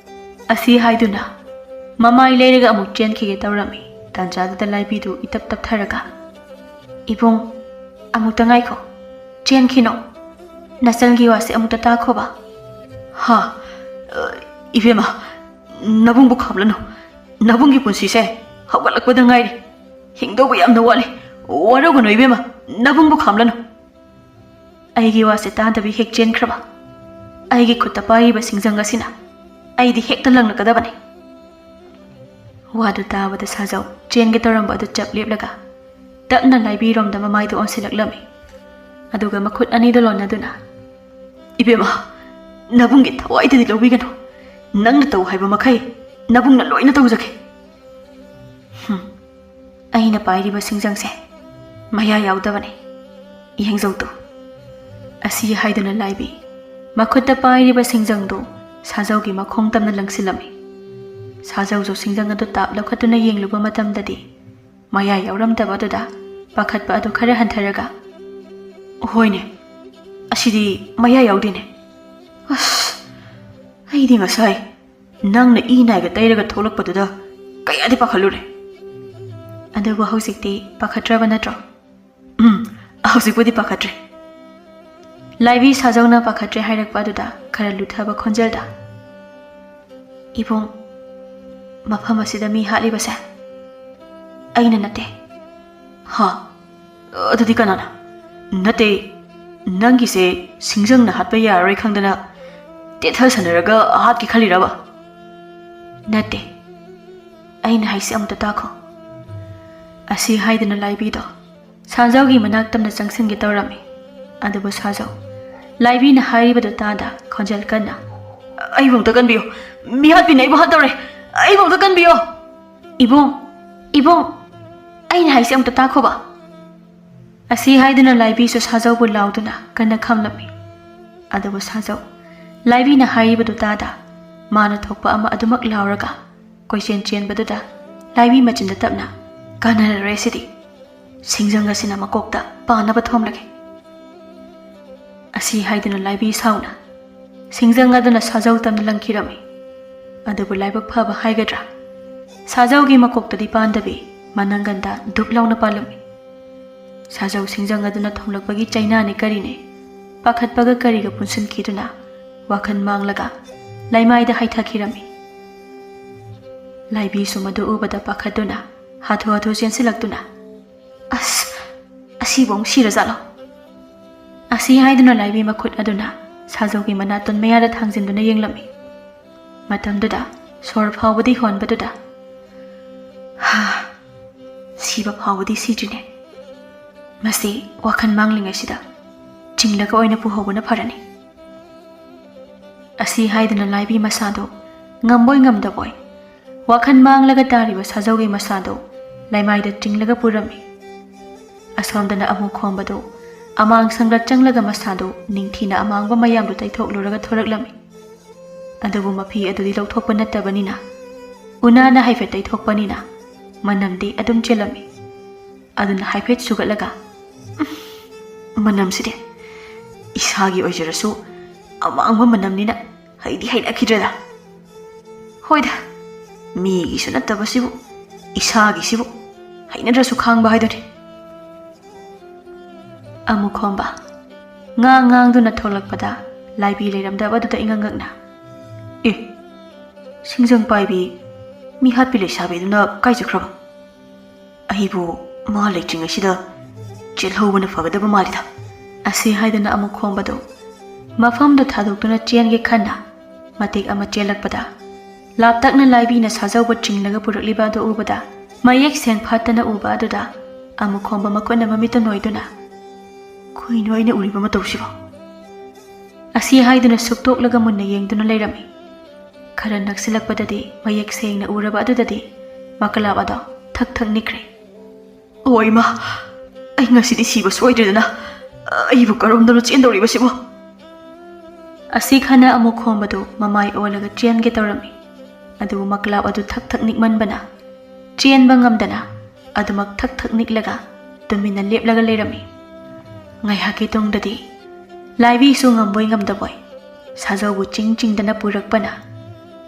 ꯑꯁꯤ ꯍꯥꯏꯗꯨꯅ ꯃꯃꯥꯏ ꯂꯩꯔꯒ ꯑꯃꯨꯛ ꯆꯦꯟꯈꯤꯒꯦ ꯇꯧꯔꯝꯃꯤ꯫ ꯇꯥꯟꯖꯥꯗꯨꯗ ꯂꯥꯏꯕꯤꯗꯨ ꯏꯇꯞ ꯇꯞꯊꯔꯒ, "ꯏꯕꯨꯡ, ꯑꯃꯨꯛꯇ ꯉꯥꯏꯈꯣ, ꯆꯦꯟꯈꯤꯅꯣ, ꯅꯆꯜꯒꯤ ꯋꯥꯁꯦ ꯑꯃꯨꯛꯇ ꯇꯥꯈꯣꯕ꯫" "ꯍꯥ? ꯑ, ꯏꯕꯦꯝꯃ, ꯅꯕꯨꯡꯕꯨ ꯈꯥꯝꯂꯅꯨ, ꯅꯕꯨꯡꯒꯤ ꯄꯨꯟꯁꯤꯁꯦ ꯍꯧꯒꯠꯂꯛꯄꯗ ꯉꯥꯏꯔꯤ, ꯍꯤꯡꯗꯧꯕ ꯌꯥꯝꯅ ꯋꯥꯠꯂꯤ, ꯋꯥꯔꯧꯒꯅꯨ ꯏꯕꯦꯝꯃ, ꯅꯕꯨꯡꯕꯨ ꯈꯥꯝꯂꯅꯨ꯫" ꯑꯩꯒꯤ ꯋꯥꯁꯦ ꯇꯥꯗꯕꯤ ꯍꯦꯛ ꯆꯦꯟꯈ꯭ꯔꯕ, ꯑꯩꯒꯤ ꯈꯨꯠꯇ ꯄꯥꯏꯔꯤꯕ ꯁꯤꯡꯖꯪ ꯑꯁꯤꯅ ꯑꯩꯗꯤ ꯍꯦꯛꯇ ꯂꯪꯂꯛꯀꯗꯕꯅꯤ꯫ ꯋꯥꯗꯨ ꯇꯥꯕꯗ ꯁꯥꯖꯧ ꯆꯦꯟꯒꯦ ꯇꯧꯔꯝꯕ ꯑꯗꯨ ꯆꯞ ꯂꯦꯞꯂꯒ ꯇꯞꯅ ꯂꯥꯏꯕꯤꯔꯣꯝꯗ ꯃꯃꯥꯏꯗꯨ ꯑꯣꯟꯁꯤꯜꯂꯛꯂꯝꯃꯤ꯫ ꯑꯗꯨꯒ ꯃꯈꯨꯠ ꯑꯅꯤꯗꯨ ꯂꯣꯟꯅꯗꯨꯅ, "ꯏꯕꯦꯝꯃ, ꯅꯕꯨꯡꯒꯤ ꯊꯋꯥꯏꯗꯗꯤ ꯂꯧꯕꯤꯒꯅꯨ, ꯅꯪꯅ ꯇꯧ ꯍꯥꯏꯕ ꯃꯈꯩ ꯅꯕꯨꯡꯅ ꯂꯣꯏꯅ ꯇꯧꯖꯒꯦ꯫" ꯍꯨꯝ, ꯑꯩꯅ ꯄꯥꯏꯔꯤꯕ ꯁꯤꯡꯖꯪꯁꯦ ꯃꯌꯥ ꯌꯥꯎꯗꯕꯅꯤ, ꯌꯦꯡꯖꯧꯇꯣ꯫ ꯑꯁꯤ ꯍꯥꯏꯗꯨꯅ ꯂꯥꯏꯕꯤ ꯃꯈꯨꯠꯇ ꯄꯥꯏꯔꯤꯕ ꯁꯤꯡꯖꯪꯗꯨ ꯁꯥꯖꯧꯒꯤ ꯃꯈꯣꯡ ꯇꯝꯅ ꯂꯪꯁꯤꯜꯂꯝꯃꯤ꯫ ꯁꯥꯖꯧꯁꯨ ꯁꯤꯡꯖꯪ ꯑꯗꯨ ꯇꯥꯞ ꯂꯧꯈꯠꯇꯨꯅ ꯌꯦꯡꯂꯨꯕ ꯃꯇꯝꯗꯗꯤ ꯃꯌꯥ ꯌꯥꯎꯔꯝꯗꯕ ꯑꯗꯨꯗ ꯄꯥꯈꯠꯄ ꯑꯗꯨ ꯈꯔ ꯍꯟꯊꯔꯒ, "ꯍꯣꯏꯅꯦ, ꯑꯁꯤꯗꯤ ꯃꯌꯥ ꯌꯥꯎꯗꯦꯅꯦ꯫ ꯑꯁ, ꯑꯩꯗꯤ ꯉꯁꯥꯏ ꯅꯪꯅ ꯏ ꯅꯥꯏꯒ ꯇꯩꯔꯒ ꯊꯣꯛꯂꯛꯄꯗꯨꯗ ꯀꯌꯥꯗꯤ ꯄꯥꯈꯠꯂꯨꯔꯦ꯫ ꯑꯗꯨꯕꯨ ꯍꯧꯖꯤꯛꯇꯤ ꯄꯥꯈꯠꯇ꯭ꯔꯕ ꯅꯠꯇ꯭ꯔꯣ?" "ꯎꯝ, ꯍꯧꯖꯤꯛꯄꯨꯗꯤ ꯄꯥꯈꯠꯇ꯭ꯔꯦ꯫" ꯂꯥꯏꯕꯤ ꯁꯥꯖꯧꯅ ꯄꯥꯈꯠꯇ꯭ꯔꯦ ꯍꯥꯏꯔꯛꯄ ꯑꯗꯨꯗ ꯈꯔ ꯂꯨꯊꯕ ꯈꯣꯟꯖꯦꯜꯗ, "ꯏꯕꯨꯡ, ꯃꯐꯝ ꯑꯁꯤꯗ ꯃꯤ ꯍꯥꯠꯂꯤꯕꯁꯦ ꯑꯩꯅ ꯅꯠꯇꯦ꯫" "ꯍꯥ? ꯑꯗꯨꯗꯤ ꯀꯅꯥꯅ?" "ꯅꯠꯇꯦ, ꯅꯪꯒꯤꯁꯦ ꯁꯤꯡꯖꯪꯅ ꯍꯥꯠꯄ ꯌꯥꯔꯔꯣꯏ ꯈꯪꯗꯅ ꯇꯦꯊ ꯁꯟꯅꯔꯒ ꯍꯥꯠꯀꯦ ꯈꯜꯂꯤꯔꯕ?" "ꯅꯠꯇꯦ, ꯑꯩꯅ ꯍꯥꯏꯁꯤ ꯑꯃꯨꯛꯇ ꯇꯥꯈꯣ꯫" ꯑꯁꯤ ꯍꯥꯏꯗꯨꯅ ꯂꯥꯏꯕꯤꯗꯣ ꯁꯥꯖꯧꯒꯤ ꯃꯅꯥꯛ ꯇꯝꯅ ꯆꯪꯁꯤꯟꯒꯦ ꯇꯧꯔꯝꯃꯤ꯫ ꯑꯗꯨꯕꯨ ꯁꯥꯖꯧ ꯂꯥꯏꯕꯤꯅ ꯍꯥꯏꯔꯤꯕꯗꯨ ꯇꯥꯗ ꯈꯣꯟꯖꯦꯜ ꯀꯟꯅ, "ꯑꯩꯕꯨ ꯑꯝꯇ ꯀꯟꯕꯤꯌꯨ, ꯃꯤꯍꯥꯠꯄꯤꯅ ꯑꯩꯕꯨ ꯍꯥꯠꯇꯧꯔꯦ, ꯑꯩꯕꯨ ꯑꯝꯇ ꯀꯟꯕꯤꯌꯨ!" "ꯏꯕꯨꯡ, ꯏꯕꯨꯡ, ꯑꯩꯅ ꯍꯥꯏꯁꯦ ꯑꯝꯇ ꯇꯥꯈꯣꯕ꯫" ꯑꯁꯤ ꯍꯥꯏꯗꯨꯅ ꯂꯥꯏꯕꯤꯁꯨ ꯁꯥꯖꯧꯕꯨ ꯂꯥꯎꯗꯨꯅ ꯀꯟꯅ ꯈꯥꯝꯂꯝꯃꯤ꯫ ꯑꯗꯨꯕꯨ ꯁꯥꯖꯧ ꯂꯥꯏꯕꯤꯅ ꯍꯥꯏꯔꯤꯕꯗꯨ ꯇꯥꯗ ꯃꯥꯅ ꯊꯣꯛꯄ ꯑꯃ ꯑꯗꯨꯃꯛ ꯂꯥꯎꯔꯒ ꯀꯣꯏꯆꯦꯟ ꯆꯦꯟꯕꯗꯨꯗ ꯂꯥꯏꯕꯤ ꯃꯆꯤꯟꯗ ꯇꯞꯅ, "ꯀꯥꯟꯅꯔꯔꯣꯏ ꯁꯤꯗꯤ, ꯁꯤꯡꯖꯪ ꯑꯁꯤꯅ ꯃꯀꯣꯛꯇ ꯄꯥꯟꯅꯕ ꯊꯣꯝꯂꯒꯦ"꯫ ꯑꯁꯤ ꯍꯥꯏꯗꯨꯅ ꯂꯥꯏꯕꯤ ꯁꯥꯎꯅ ꯁꯤꯡꯖꯪ ꯑꯗꯨꯅ ꯁꯥꯖꯧ ꯇꯝꯅ ꯂꯪꯈꯤꯔꯝꯃꯤ꯫ ꯑꯗꯨꯕꯨ ꯂꯥꯏꯕꯛ ꯐꯕ ꯍꯥꯏꯒꯗ꯭ꯔꯥ, ꯁꯥꯖꯧꯒꯤ ꯃꯀꯣꯛꯇꯗꯤ ꯄꯥꯟꯗꯕꯤ, ꯃꯅꯪꯒꯟꯗ ꯙꯨꯞ ꯂꯥꯎꯅ ꯄꯥꯜꯂꯝꯃꯤ꯫ ꯁꯥꯖꯧ ꯁꯤꯡꯖꯪ ꯑꯗꯨꯅ ꯊꯣꯝꯂꯛꯄꯒꯤ ꯆꯩꯅꯥꯅꯦ ꯀꯔꯤꯅꯦ, ꯄꯥꯈꯠꯄꯒ ꯀꯔꯤꯒ ꯄꯨꯟꯁꯤꯟꯈꯤꯗꯨꯅ ꯋꯥꯈꯜ ꯃꯥꯡꯂꯒ ꯂꯩꯃꯥꯏꯗ ꯍꯥꯏꯊꯈꯤꯔꯝꯃꯤ꯫ ꯂꯥꯏꯕꯤꯁꯨ ꯃꯗꯨ ꯎꯕꯗ ꯄꯥꯈꯠꯇꯨꯅ ꯍꯥꯊꯨ ꯍꯥꯊꯨ ꯆꯦꯟꯁꯤꯜꯂꯛꯇꯨꯅ, "ꯑꯁ, ꯑꯁꯤꯕꯨ ꯑꯃꯨꯛ ꯁꯤꯔꯖꯥꯠꯂꯣ?" ꯑꯁꯤ ꯍꯥꯏꯗꯨꯅ ꯂꯥꯏꯕꯤ ꯃꯈꯨꯠ ꯑꯗꯨꯅ ꯁꯥꯖꯧꯒꯤ ꯃꯅꯥꯇꯣꯟ ꯃꯌꯥꯗ ꯊꯥꯡꯖꯤꯟꯗꯨꯅ ꯌꯦꯡꯂꯝꯃꯤ꯫ ꯃꯇꯝꯗꯨꯗ ꯁꯣꯔ ꯐꯥꯎꯕꯗꯤ ꯍꯣꯟꯕꯗꯨꯗ, "ꯍꯥ, ꯁꯤꯕ ꯐꯥꯎꯕꯗꯤ ꯁꯤꯗ꯭ꯔꯤꯅꯦ꯫ ꯃꯁꯤ ꯋꯥꯈꯜ ꯃꯥꯡꯂꯤꯉꯩꯁꯤꯗ ꯆꯤꯡꯂꯒ ꯑꯣꯏꯅ ꯄꯨꯍꯧꯕꯅ ꯐꯔꯅꯤ"꯫ ꯑꯁꯤ ꯍꯥꯏꯗꯨꯅ ꯂꯥꯏꯕꯤ ꯃꯁꯥꯗꯨ ꯉꯝꯕꯣꯏ ꯉꯝꯗꯕꯣꯏ ꯋꯥꯈꯜ ꯃꯥꯡꯂꯒ ꯇꯥꯔꯤꯕ ꯁꯥꯖꯧꯒꯤ ꯃꯁꯥꯗꯨ ꯂꯩꯃꯥꯏꯗ ꯆꯤꯡꯂꯒ ꯄꯨꯔꯝꯃꯤ꯫ ꯑꯁꯣꯝꯗꯅ ꯑꯃꯨꯛ ꯈꯣꯝꯕꯗꯨ ꯑꯃꯥꯡ ꯁꯪꯗ ꯆꯪꯂꯒ ꯃꯁꯥꯗꯨ ꯅꯤꯡꯊꯤꯅ ꯑꯃꯥꯡꯕ ꯃꯌꯥꯝꯗꯨ ꯇꯩꯊꯣꯛꯂꯨꯔꯒ ꯊꯣꯔꯛꯂꯝꯃꯤ꯫ ꯑꯗꯨꯕꯨ ꯃꯐꯤ ꯑꯗꯨꯗꯤ ꯂꯧꯊꯣꯛꯄ ꯅꯠꯇꯕꯅꯤꯅ, ꯎꯅꯥꯅ ꯍꯥꯏꯐꯦꯠ ꯇꯩꯊꯣꯛꯄꯅꯤꯅ ꯃꯅꯝꯗꯤ ꯑꯗꯨꯝ ꯆꯦꯜꯂꯝꯃꯤ꯫ ꯑꯗꯨꯅ ꯍꯥꯏꯐꯦꯠ ꯁꯨꯒꯠꯂꯒ, "ꯎꯝ, ꯃꯅꯝꯁꯤꯗꯤ ꯏꯁꯥꯒꯤ ꯑꯣꯏꯖꯔꯁꯨ ꯑꯃꯥꯡꯕ ꯃꯅꯝꯅꯤꯅ ꯍꯩꯗꯤ ꯍꯩꯅꯈꯤꯗ꯭ꯔꯦꯗ꯫ ꯍꯣꯏꯗ, ꯃꯤꯒꯤꯁꯨ ꯅꯠꯇꯕꯁꯤꯕꯨ, ꯏꯁꯥꯒꯤꯁꯤꯕꯨ ꯍꯩꯅꯗ꯭ꯔꯁꯨ ꯈꯥꯡꯕ ꯍꯥꯏꯗꯨꯅꯤ"꯫ ꯑꯃꯨꯛ ꯈꯣꯝꯕ ꯉꯥꯡ ꯉꯥꯡꯗꯨꯅ ꯊꯣꯛꯂꯛꯄꯗ ꯂꯥꯏꯕꯤ ꯂꯩꯔꯝꯗꯕꯗꯨꯗ ꯏꯉꯛ ꯉꯛꯅ, "ꯑꯦ, ꯁꯤꯡꯖꯪ ꯄꯥꯏꯕꯤ, ꯃꯤ ꯍꯥꯠꯄꯤ ꯂꯩꯁꯥꯕꯤꯗꯨꯅ ꯀꯥꯏ ꯆꯠꯈ꯭ꯔꯕ? ꯑꯩꯕꯨ ꯃꯥ ꯂꯩꯇ꯭ꯔꯤꯉꯩꯁꯤꯗ ꯆꯦꯜꯍꯧꯕꯅ ꯐꯒꯗꯕ ꯃꯥꯜꯂꯤꯗ"꯫ ꯑꯁꯤ ꯍꯥꯏꯗꯨꯅ ꯑꯃꯨꯛ ꯈꯣꯝꯕꯗꯨ ꯃꯐꯝꯗꯨ ꯊꯥꯗꯣꯛꯇꯨꯅ ꯆꯦꯟꯒꯦ ꯈꯟꯅ ꯃꯇꯦꯛ ꯑꯃ ꯆꯦꯜꯂꯛꯄꯗ, ꯂꯥꯞꯇꯛꯅ ꯂꯥꯏꯕꯤꯅ ꯁꯥꯖꯧꯕ ꯆꯤꯡꯂꯒ ꯄꯨꯔꯛꯂꯤꯕ ꯑꯗꯨ ꯎꯕꯗ, ꯃꯌꯦꯛ ꯁꯦꯡ ꯐꯥꯠꯇꯅ ꯎꯕ ꯑꯗꯨꯗ ꯑꯃꯨꯛ ꯈꯣꯝꯕ ꯃꯈꯨꯠꯅ ꯃꯃꯤꯠꯇ ꯅꯣꯏꯗꯨꯅ, "ꯀꯩꯅꯣ ꯑꯩꯅ ꯎꯔꯤꯕ ꯃꯇꯧꯁꯤꯕꯣ?" ꯑꯁꯤ ꯍꯥꯏꯗꯨꯅ ꯁꯨꯛꯇꯣꯛꯂꯒ ꯃꯨꯟꯅ ꯌꯦꯡꯗꯨꯅ ꯂꯩꯔꯝꯃꯤ꯫ ꯈꯔ ꯅꯛꯁꯤꯜꯂꯛꯄꯗꯗꯤ ꯃꯌꯦꯛ ꯁꯦꯡꯅ ꯎꯔꯕ ꯑꯗꯨꯗꯗꯤ ꯃꯀꯂꯥꯞ ꯑꯗꯣ ꯊꯛ ꯊꯛ ꯅꯤꯛꯈ꯭ꯔꯦ꯫ "ꯑꯣ ꯏꯃꯥ, ꯑꯩ ꯉꯁꯤꯗꯤ ꯁꯤꯕ ꯁꯣꯏꯗ꯭ꯔꯦꯗꯅ, ꯑꯩꯕꯨ ꯀꯔꯣꯝꯗꯅꯣ ꯆꯦꯟꯗꯧꯔꯤꯕꯁꯤꯕꯣ?" ꯑꯁꯤ ꯈꯟꯅ ꯑꯃꯨꯛ ꯈꯣꯝꯕꯗꯨ ꯃꯃꯥꯏ ꯑꯣꯜꯂꯒ ꯆꯦꯟꯒꯦ ꯇꯧꯔꯝꯃꯤ꯫ ꯑꯗꯨꯕꯨ ꯃꯀ꯭ꯂꯥꯞ ꯑꯗꯨ ꯊꯛ ꯊꯛ ꯅꯤꯛꯃꯟꯕꯅ ꯆꯦꯟꯕ ꯉꯝꯗꯅ ꯑꯗꯨꯃꯛ ꯊꯛ ꯊꯛ ꯅꯤꯛꯂꯒ ꯇꯨꯃꯤꯟꯅ ꯂꯦꯞꯂꯒ ꯂꯩꯔꯝꯃꯤ꯫ ꯉꯥꯏꯍꯥꯛꯀꯤ ꯇꯨꯡꯗꯗꯤ ꯂꯥꯏꯕꯤꯁꯨ ꯉꯝꯕꯣꯏ ꯉꯝꯗꯕꯣꯏ ꯁꯥꯖꯧꯕꯨ ꯆꯤꯡ ꯆꯤꯡꯗꯅ ꯄꯨꯔꯛꯄꯅ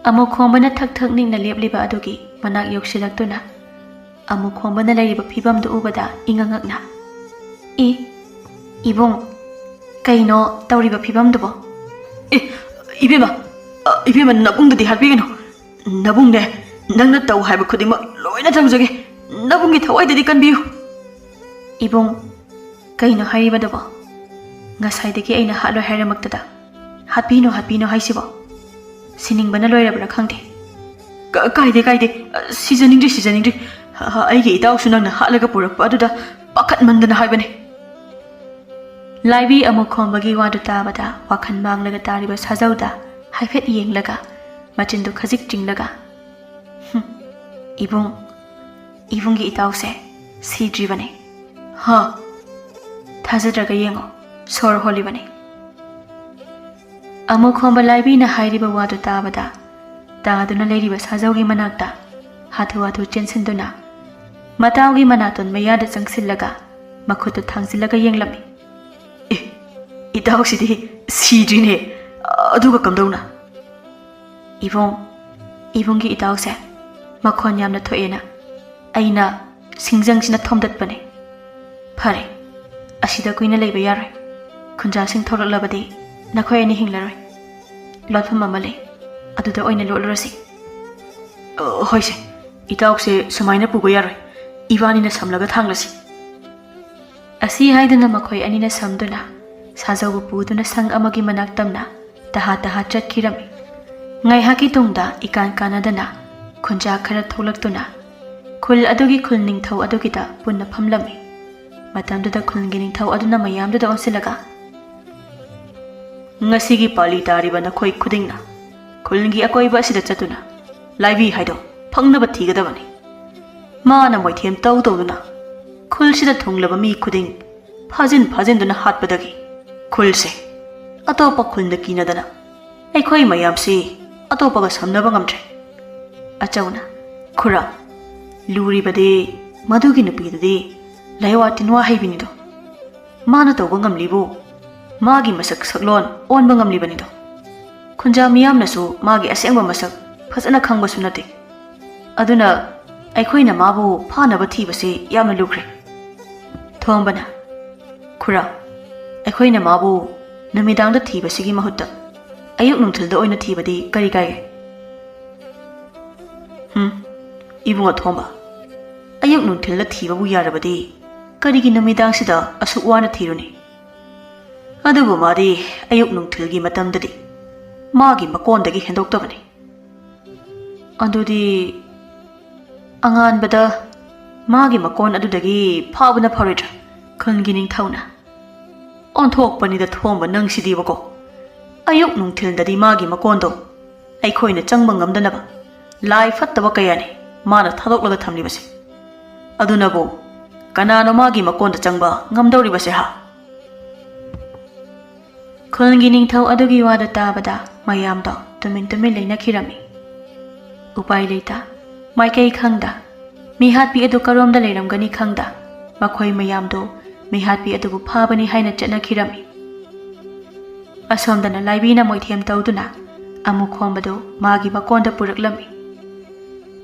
ꯑꯃꯨꯛ ꯈꯣꯝꯕꯅ ꯊꯛ ꯊꯛ ꯅꯤꯛꯅ ꯂꯦꯞꯂꯤꯕ ꯑꯗꯨꯒꯤ ꯃꯅꯥꯛ ꯌꯧꯁꯤꯜꯂꯛꯇꯨꯅ ꯑꯃꯨꯛ ꯈꯣꯝꯕꯅ ꯂꯩꯔꯤꯕ ꯐꯤꯕꯝꯗꯨ ꯎꯕꯗ ꯏꯉꯛ ꯉꯛꯅ, "ꯏ, ꯏꯕꯨꯡ, ꯀꯩꯅꯣ ꯇꯧꯔꯤꯕ ꯐꯤꯕꯝꯗꯨꯕꯣ?" "ꯑꯦ, ꯏꯕꯦꯝꯃ, ꯑ, ꯏꯕꯦꯝꯃ, ꯅꯕꯨꯡꯗꯨꯗꯤ ꯍꯥꯠꯄꯤꯒꯅꯨ꯫ ꯅꯕꯨꯡꯅꯦ, ꯅꯪꯅ ꯇꯧ ꯍꯥꯏꯕ ꯈꯨꯗꯤꯡꯃꯛ ꯂꯣꯏꯅ ꯇꯧꯖꯒꯦ꯫ ꯅꯕꯨꯡꯒꯤ ꯊꯋꯥꯏꯗꯗꯤ ꯀꯟꯕꯤꯌꯨ꯫" "ꯏꯕꯨꯡ, ꯀꯩꯅꯣ ꯍꯥꯏꯔꯤꯕꯗꯨꯕꯣ? ꯉꯁꯥꯏꯗꯒꯤ ꯑꯩꯅ ꯍꯥꯠꯂꯣꯏ ꯍꯥꯏꯔꯃꯛꯇꯗ ꯍꯥꯠꯄꯤꯅꯨ, ꯍꯥꯠꯄꯤꯅꯨ ꯍꯥꯏꯁꯤꯕꯣ? ꯁꯤꯅꯤꯡꯕꯅ ꯂꯣꯏꯔꯕ꯭ꯔꯥ ꯈꯪꯗꯦ꯫" "ꯀ-, ꯀꯥꯏꯗꯦ, ꯀꯥꯏꯗꯦ꯫ ꯑ, ꯁꯤꯖꯅꯤꯡꯗ꯭ꯔꯤ, ꯁꯤꯖꯅꯤꯡꯗ꯭ꯔꯤ꯫ ꯑ, ꯑꯩꯒꯤ ꯏꯇꯥꯎꯁꯨ ꯅꯪꯅ ꯍꯥꯠꯂꯒ ꯄꯨꯔꯛꯄ ꯑꯗꯨꯗ ꯄꯥꯈꯠꯃꯟꯗꯅ ꯍꯥꯏꯕꯅꯤ꯫" ꯂꯥꯏꯕꯤ ꯑꯃꯨꯛ ꯈꯣꯝꯕꯒꯤ ꯋꯥꯗꯨ ꯇꯥꯕꯗ ꯋꯥꯈꯜ ꯃꯥꯡꯂꯒ ꯇꯥꯔꯤꯕ ꯁꯥꯖꯧꯗ ꯍꯥꯏꯐꯦꯠ ꯌꯦꯡꯂꯒ, ꯃꯆꯤꯟꯗꯨ ꯈꯖꯤꯛ ꯆꯤꯡꯂꯒ, "ꯍꯨꯝ, ꯏꯕꯨꯡ, ꯏꯕꯨꯡꯒꯤ ꯏꯇꯥꯎꯁꯦ ꯁꯤꯗ꯭ꯔꯤꯕꯅꯦ꯫ ꯍꯥ? ꯊꯥꯖꯗ꯭ꯔꯒ ꯌꯦꯡꯉꯣ, ꯁꯣꯔ ꯍꯣꯜꯂꯤꯕꯅꯦ꯫" ꯑꯃꯨꯛ ꯈꯣꯝꯕ ꯂꯥꯏꯕꯤꯅ ꯍꯥꯏꯔꯤꯕ ꯋꯥꯗꯨ ꯇꯥꯕꯗ, ꯇꯥꯗꯨꯅ ꯂꯩꯔꯤꯕ ꯁꯥꯖꯧꯒꯤ ꯃꯅꯥꯛꯇ ꯍꯥꯊꯨ ꯍꯥꯊꯨ ꯆꯦꯟꯁꯤꯟꯗꯨꯅ, ꯃꯇꯥꯎꯒꯤ ꯃꯅꯥꯇꯣꯟ ꯃꯌꯥꯗ ꯆꯪꯁꯤꯜꯂꯒ ꯃꯈꯨꯠꯇꯨ ꯊꯥꯡꯖꯤꯜꯂꯒ ꯌꯦꯡꯂꯝꯃꯤ꯫ "ꯑꯦ, ꯏꯇꯥꯎꯁꯤꯗꯤ ꯁꯤꯗ꯭ꯔꯤꯅꯦ꯫ ꯑꯗꯨꯒ ꯀꯝꯗꯧꯅ?" "ꯏꯕꯨꯡ, ꯏꯕꯨꯡꯒꯤ ꯏꯇꯥꯎꯁꯦ ꯃꯈꯣꯟ ꯌꯥꯝꯅ ꯊꯣꯛꯑꯦꯅ ꯑꯩꯅ ꯁꯤꯡꯖꯪꯁꯤꯅ ꯊꯣꯝꯗꯠꯄꯅꯦ꯫ ꯐꯔꯦ, ꯑꯁꯤꯗ ꯀꯨꯏꯅ ꯂꯩꯕ ꯌꯥꯔꯣꯏ꯫ ꯈꯨꯟꯖꯥꯁꯤꯡ ꯊꯣꯛꯂꯛꯂꯕꯗꯤ ꯅꯈꯣꯏ ꯑꯅꯤ ꯍꯤꯡꯂꯔꯣꯏ꯫ ꯂꯣꯠꯐꯝ ꯑꯃ ꯂꯩ, ꯑꯗꯨꯗ ꯑꯣꯏꯅ ꯂꯣꯠꯂꯨꯔꯁꯤ꯫" "ꯑ, ꯍꯣꯏꯁꯦ, ꯏꯇꯥꯎꯁꯦ ꯁꯨꯃꯥꯏꯅ ꯄꯨꯕ ꯌꯥꯔꯣꯏ꯫ ꯏꯕꯥꯅꯤꯅ ꯁꯝꯂꯒ ꯊꯥꯡꯂꯁꯤ꯫" ꯑꯁꯤ ꯍꯥꯏꯗꯨꯅ ꯃꯈꯣꯏ ꯑꯅꯤꯅ ꯁꯝꯗꯨꯅ ꯁꯥꯖꯧꯕꯨ ꯄꯨꯗꯨꯅ ꯁꯪ ꯑꯃꯒꯤ ꯃꯅꯥꯛ ꯇꯝꯅ ꯇꯍꯥ ꯇꯍꯥ ꯆꯠꯈꯤꯔꯝꯃꯤ꯫ ꯉꯥꯏꯍꯥꯛꯀꯤ ꯇꯨꯡꯗ ꯏꯀꯥꯟ ꯀꯥꯟꯅꯗꯅ ꯈꯨꯟꯖꯥ ꯈꯔ ꯊꯣꯛꯂꯛꯇꯨꯅ ꯈꯨꯜ ꯑꯗꯨꯒꯤ ꯈꯨꯜ ꯅꯤꯡꯊꯧ ꯑꯗꯨꯒꯤꯗ ꯄꯨꯟꯅ ꯐꯝꯂꯝꯃꯤ꯫ ꯃꯇꯝꯗꯨꯗ ꯈꯨꯜꯒꯤ ꯅꯤꯡꯊꯧ ꯑꯗꯨꯅ ꯃꯌꯥꯝꯗꯨꯗ ꯑꯣꯟꯁꯤꯜꯂꯒ, "ꯉꯁꯤꯒꯤ ꯄꯥꯂꯤ ꯇꯥꯔꯤꯕ ꯅꯈꯣꯏ ꯈꯨꯗꯤꯡꯅ ꯈꯨꯜꯒꯤ ꯑꯀꯣꯏꯕ ꯑꯁꯤꯗ ꯆꯠꯇꯨꯅ ꯂꯥꯏꯕꯤ ꯍꯥꯏꯗꯣ ꯐꯪꯅꯕ ꯊꯤꯒꯗꯕꯅꯤ꯫ ꯃꯥꯅ ꯃꯣꯏꯊꯦꯝ ꯇꯧ ꯇꯧꯗꯨꯅ ꯈꯨꯜꯁꯤꯗ ꯊꯨꯡꯂꯕ ꯃꯤ ꯈꯨꯗꯤꯡ ꯐꯥꯖꯤꯟ ꯐꯥꯖꯤꯟꯗꯨꯅ ꯍꯥꯠꯄꯗꯒꯤ ꯈꯨꯜꯁꯦ ꯑꯇꯣꯞꯄ ꯈꯨꯜꯅ ꯀꯤꯅꯗꯅ ꯑꯩꯈꯣꯏ ꯃꯌꯥꯝꯁꯤ ꯑꯇꯣꯞꯄꯒ ꯁꯝꯅꯕ ꯉꯝꯗ꯭ꯔꯦ꯫ ꯑꯆꯧꯅ, "ꯈꯨꯔꯥ, ꯂꯨꯔꯤꯕꯗꯤ ꯃꯗꯨꯒꯤ ꯅꯨꯄꯤꯗꯨꯗꯤ ꯂꯩꯋꯥ ꯇꯤꯟꯋꯥ ꯍꯩꯕꯤꯅꯤꯗꯣ꯫ ꯃꯥꯅ ꯇꯧꯕ ꯉꯝꯂꯤꯕꯨ ꯃꯥꯒꯤ ꯃꯁꯛ ꯁꯛꯂꯣꯟ ꯑꯣꯟꯕ ꯉꯝꯂꯤꯕꯅꯤꯗꯣ꯫ ꯈꯨꯟꯖꯥ ꯃꯤꯌꯥꯝꯅꯁꯨ ꯃꯥꯒꯤ ꯑꯁꯦꯡꯕ ꯃꯁꯛ ꯐꯖꯅ ꯈꯪꯕꯁꯨ ꯅꯠꯇꯦ꯫ ꯑꯗꯨꯅ ꯑꯩꯈꯣꯏꯅ ꯃꯥꯕꯨ ꯐꯥꯅꯕ ꯊꯤꯕꯁꯤ ꯌꯥꯝꯅ ꯂꯨꯈ꯭ꯔꯦ꯫ ꯊꯣꯝꯕꯅ, "ꯈꯨꯔꯥ, ꯑꯩꯈꯣꯏꯅ ꯃꯥꯕꯨ ꯅꯨꯃꯤꯗꯥꯡꯗ ꯊꯤꯕꯁꯤꯒꯤ ꯃꯍꯨꯠꯇ ꯑꯌꯨꯛ ꯅꯨꯡꯊꯤꯜꯗ ꯑꯣꯏꯅ ꯊꯤꯕꯗꯤ ꯀꯔꯤ ꯀꯥꯏꯒꯦ?" "ꯍꯨꯝ, ꯏꯕꯨꯡ ꯑꯊꯣꯝꯕ, ꯑꯌꯨꯛ ꯅꯨꯡꯊꯤꯜꯗ ꯊꯤꯕꯕꯨ ꯌꯥꯔꯕꯗꯤ ꯀꯔꯤꯒꯤ ꯅꯨꯃꯤꯗꯥꯡꯁꯤꯗ ꯑꯁꯨꯛ ꯋꯥꯅ ꯊꯤꯔꯨꯅꯤ? ꯑꯗꯨꯕꯨ ꯃꯥꯗꯤ ꯑꯌꯨꯛ ꯅꯨꯡꯊꯤꯜꯒꯤ ꯃꯇꯝꯗꯗꯤ ꯃꯥꯒꯤ ꯃꯀꯣꯟꯗꯒꯤ ꯍꯦꯟꯗꯣꯛꯇꯕꯅꯤ꯫" "ꯑꯗꯨꯗꯤ ꯑꯉꯥꯟꯕꯗ ꯃꯥꯒꯤ ꯃꯀꯣꯟ ꯑꯗꯨꯗꯒꯤ ꯐꯥꯕꯅ ꯐꯔꯣꯏꯗ꯭ꯔꯥ?" ꯈꯨꯜꯒꯤ ꯅꯤꯡꯊꯧꯅ, "ꯑꯣꯟꯊꯣꯛꯄꯅꯤꯗ ꯊꯣꯝꯕ ꯅꯪꯁꯤꯗꯤꯕꯀꯣ꯫ ꯑꯌꯨꯛ ꯅꯨꯡꯊꯤꯜꯗꯗꯤ ꯃꯥꯒꯤ ꯃꯀꯣꯟꯗꯣ ꯑꯩꯈꯣꯏꯅ ꯆꯪꯕ ꯉꯝꯗꯅꯕ ꯂꯥꯏ ꯐꯠꯇꯕ ꯀꯌꯥꯅꯤ ꯃꯥꯅ ꯊꯥꯗꯣꯛꯂꯒ ꯊꯝꯂꯤꯕꯁꯦ꯫ ꯑꯗꯨꯅꯕꯨ ꯀꯅꯥꯅꯣ ꯃꯥꯒꯤ ꯃꯀꯣꯟꯗ ꯆꯪꯕ ꯉꯝꯗꯧꯔꯤꯕꯁꯦ ꯍꯥ?" ꯈꯨꯜꯒꯤ ꯅꯤꯡꯊꯧ ꯑꯗꯨꯒꯤ ꯋꯥꯗꯨ ꯇꯥꯕꯗ ꯃꯌꯥꯝꯗꯣ ꯇꯨꯃꯤꯟ ꯇꯨꯃꯤꯟ ꯂꯩꯅꯈꯤꯔꯝꯃꯤ꯫ ꯎꯄꯥꯏ ꯂꯩꯇ, ꯃꯥꯏꯀꯩ ꯈꯪꯗ, ꯃꯤꯍꯥꯠꯄꯤ ꯑꯗꯨ ꯀꯔꯣꯝꯗ ꯂꯩꯔꯝꯒꯅꯤ ꯈꯪꯗ, ꯃꯈꯣꯏ ꯃꯌꯥꯝꯗꯨ ꯃꯤꯍꯥꯠꯄꯤ ꯑꯗꯨꯕꯨ ꯐꯥꯕꯅꯤ ꯍꯥꯏꯅ ꯆꯠꯅꯈꯤꯔꯝꯃꯤ꯫ ꯑꯁꯣꯝꯗꯅ ꯂꯥꯏꯕꯤꯅ ꯃꯣꯏꯊꯦꯝ ꯇꯧꯗꯨꯅ ꯑꯃꯨ ꯈꯣꯝꯕꯗꯨ ꯃꯥꯒꯤ ꯃꯀꯣꯟꯗ ꯄꯨꯔꯛꯂꯝꯃꯤ꯫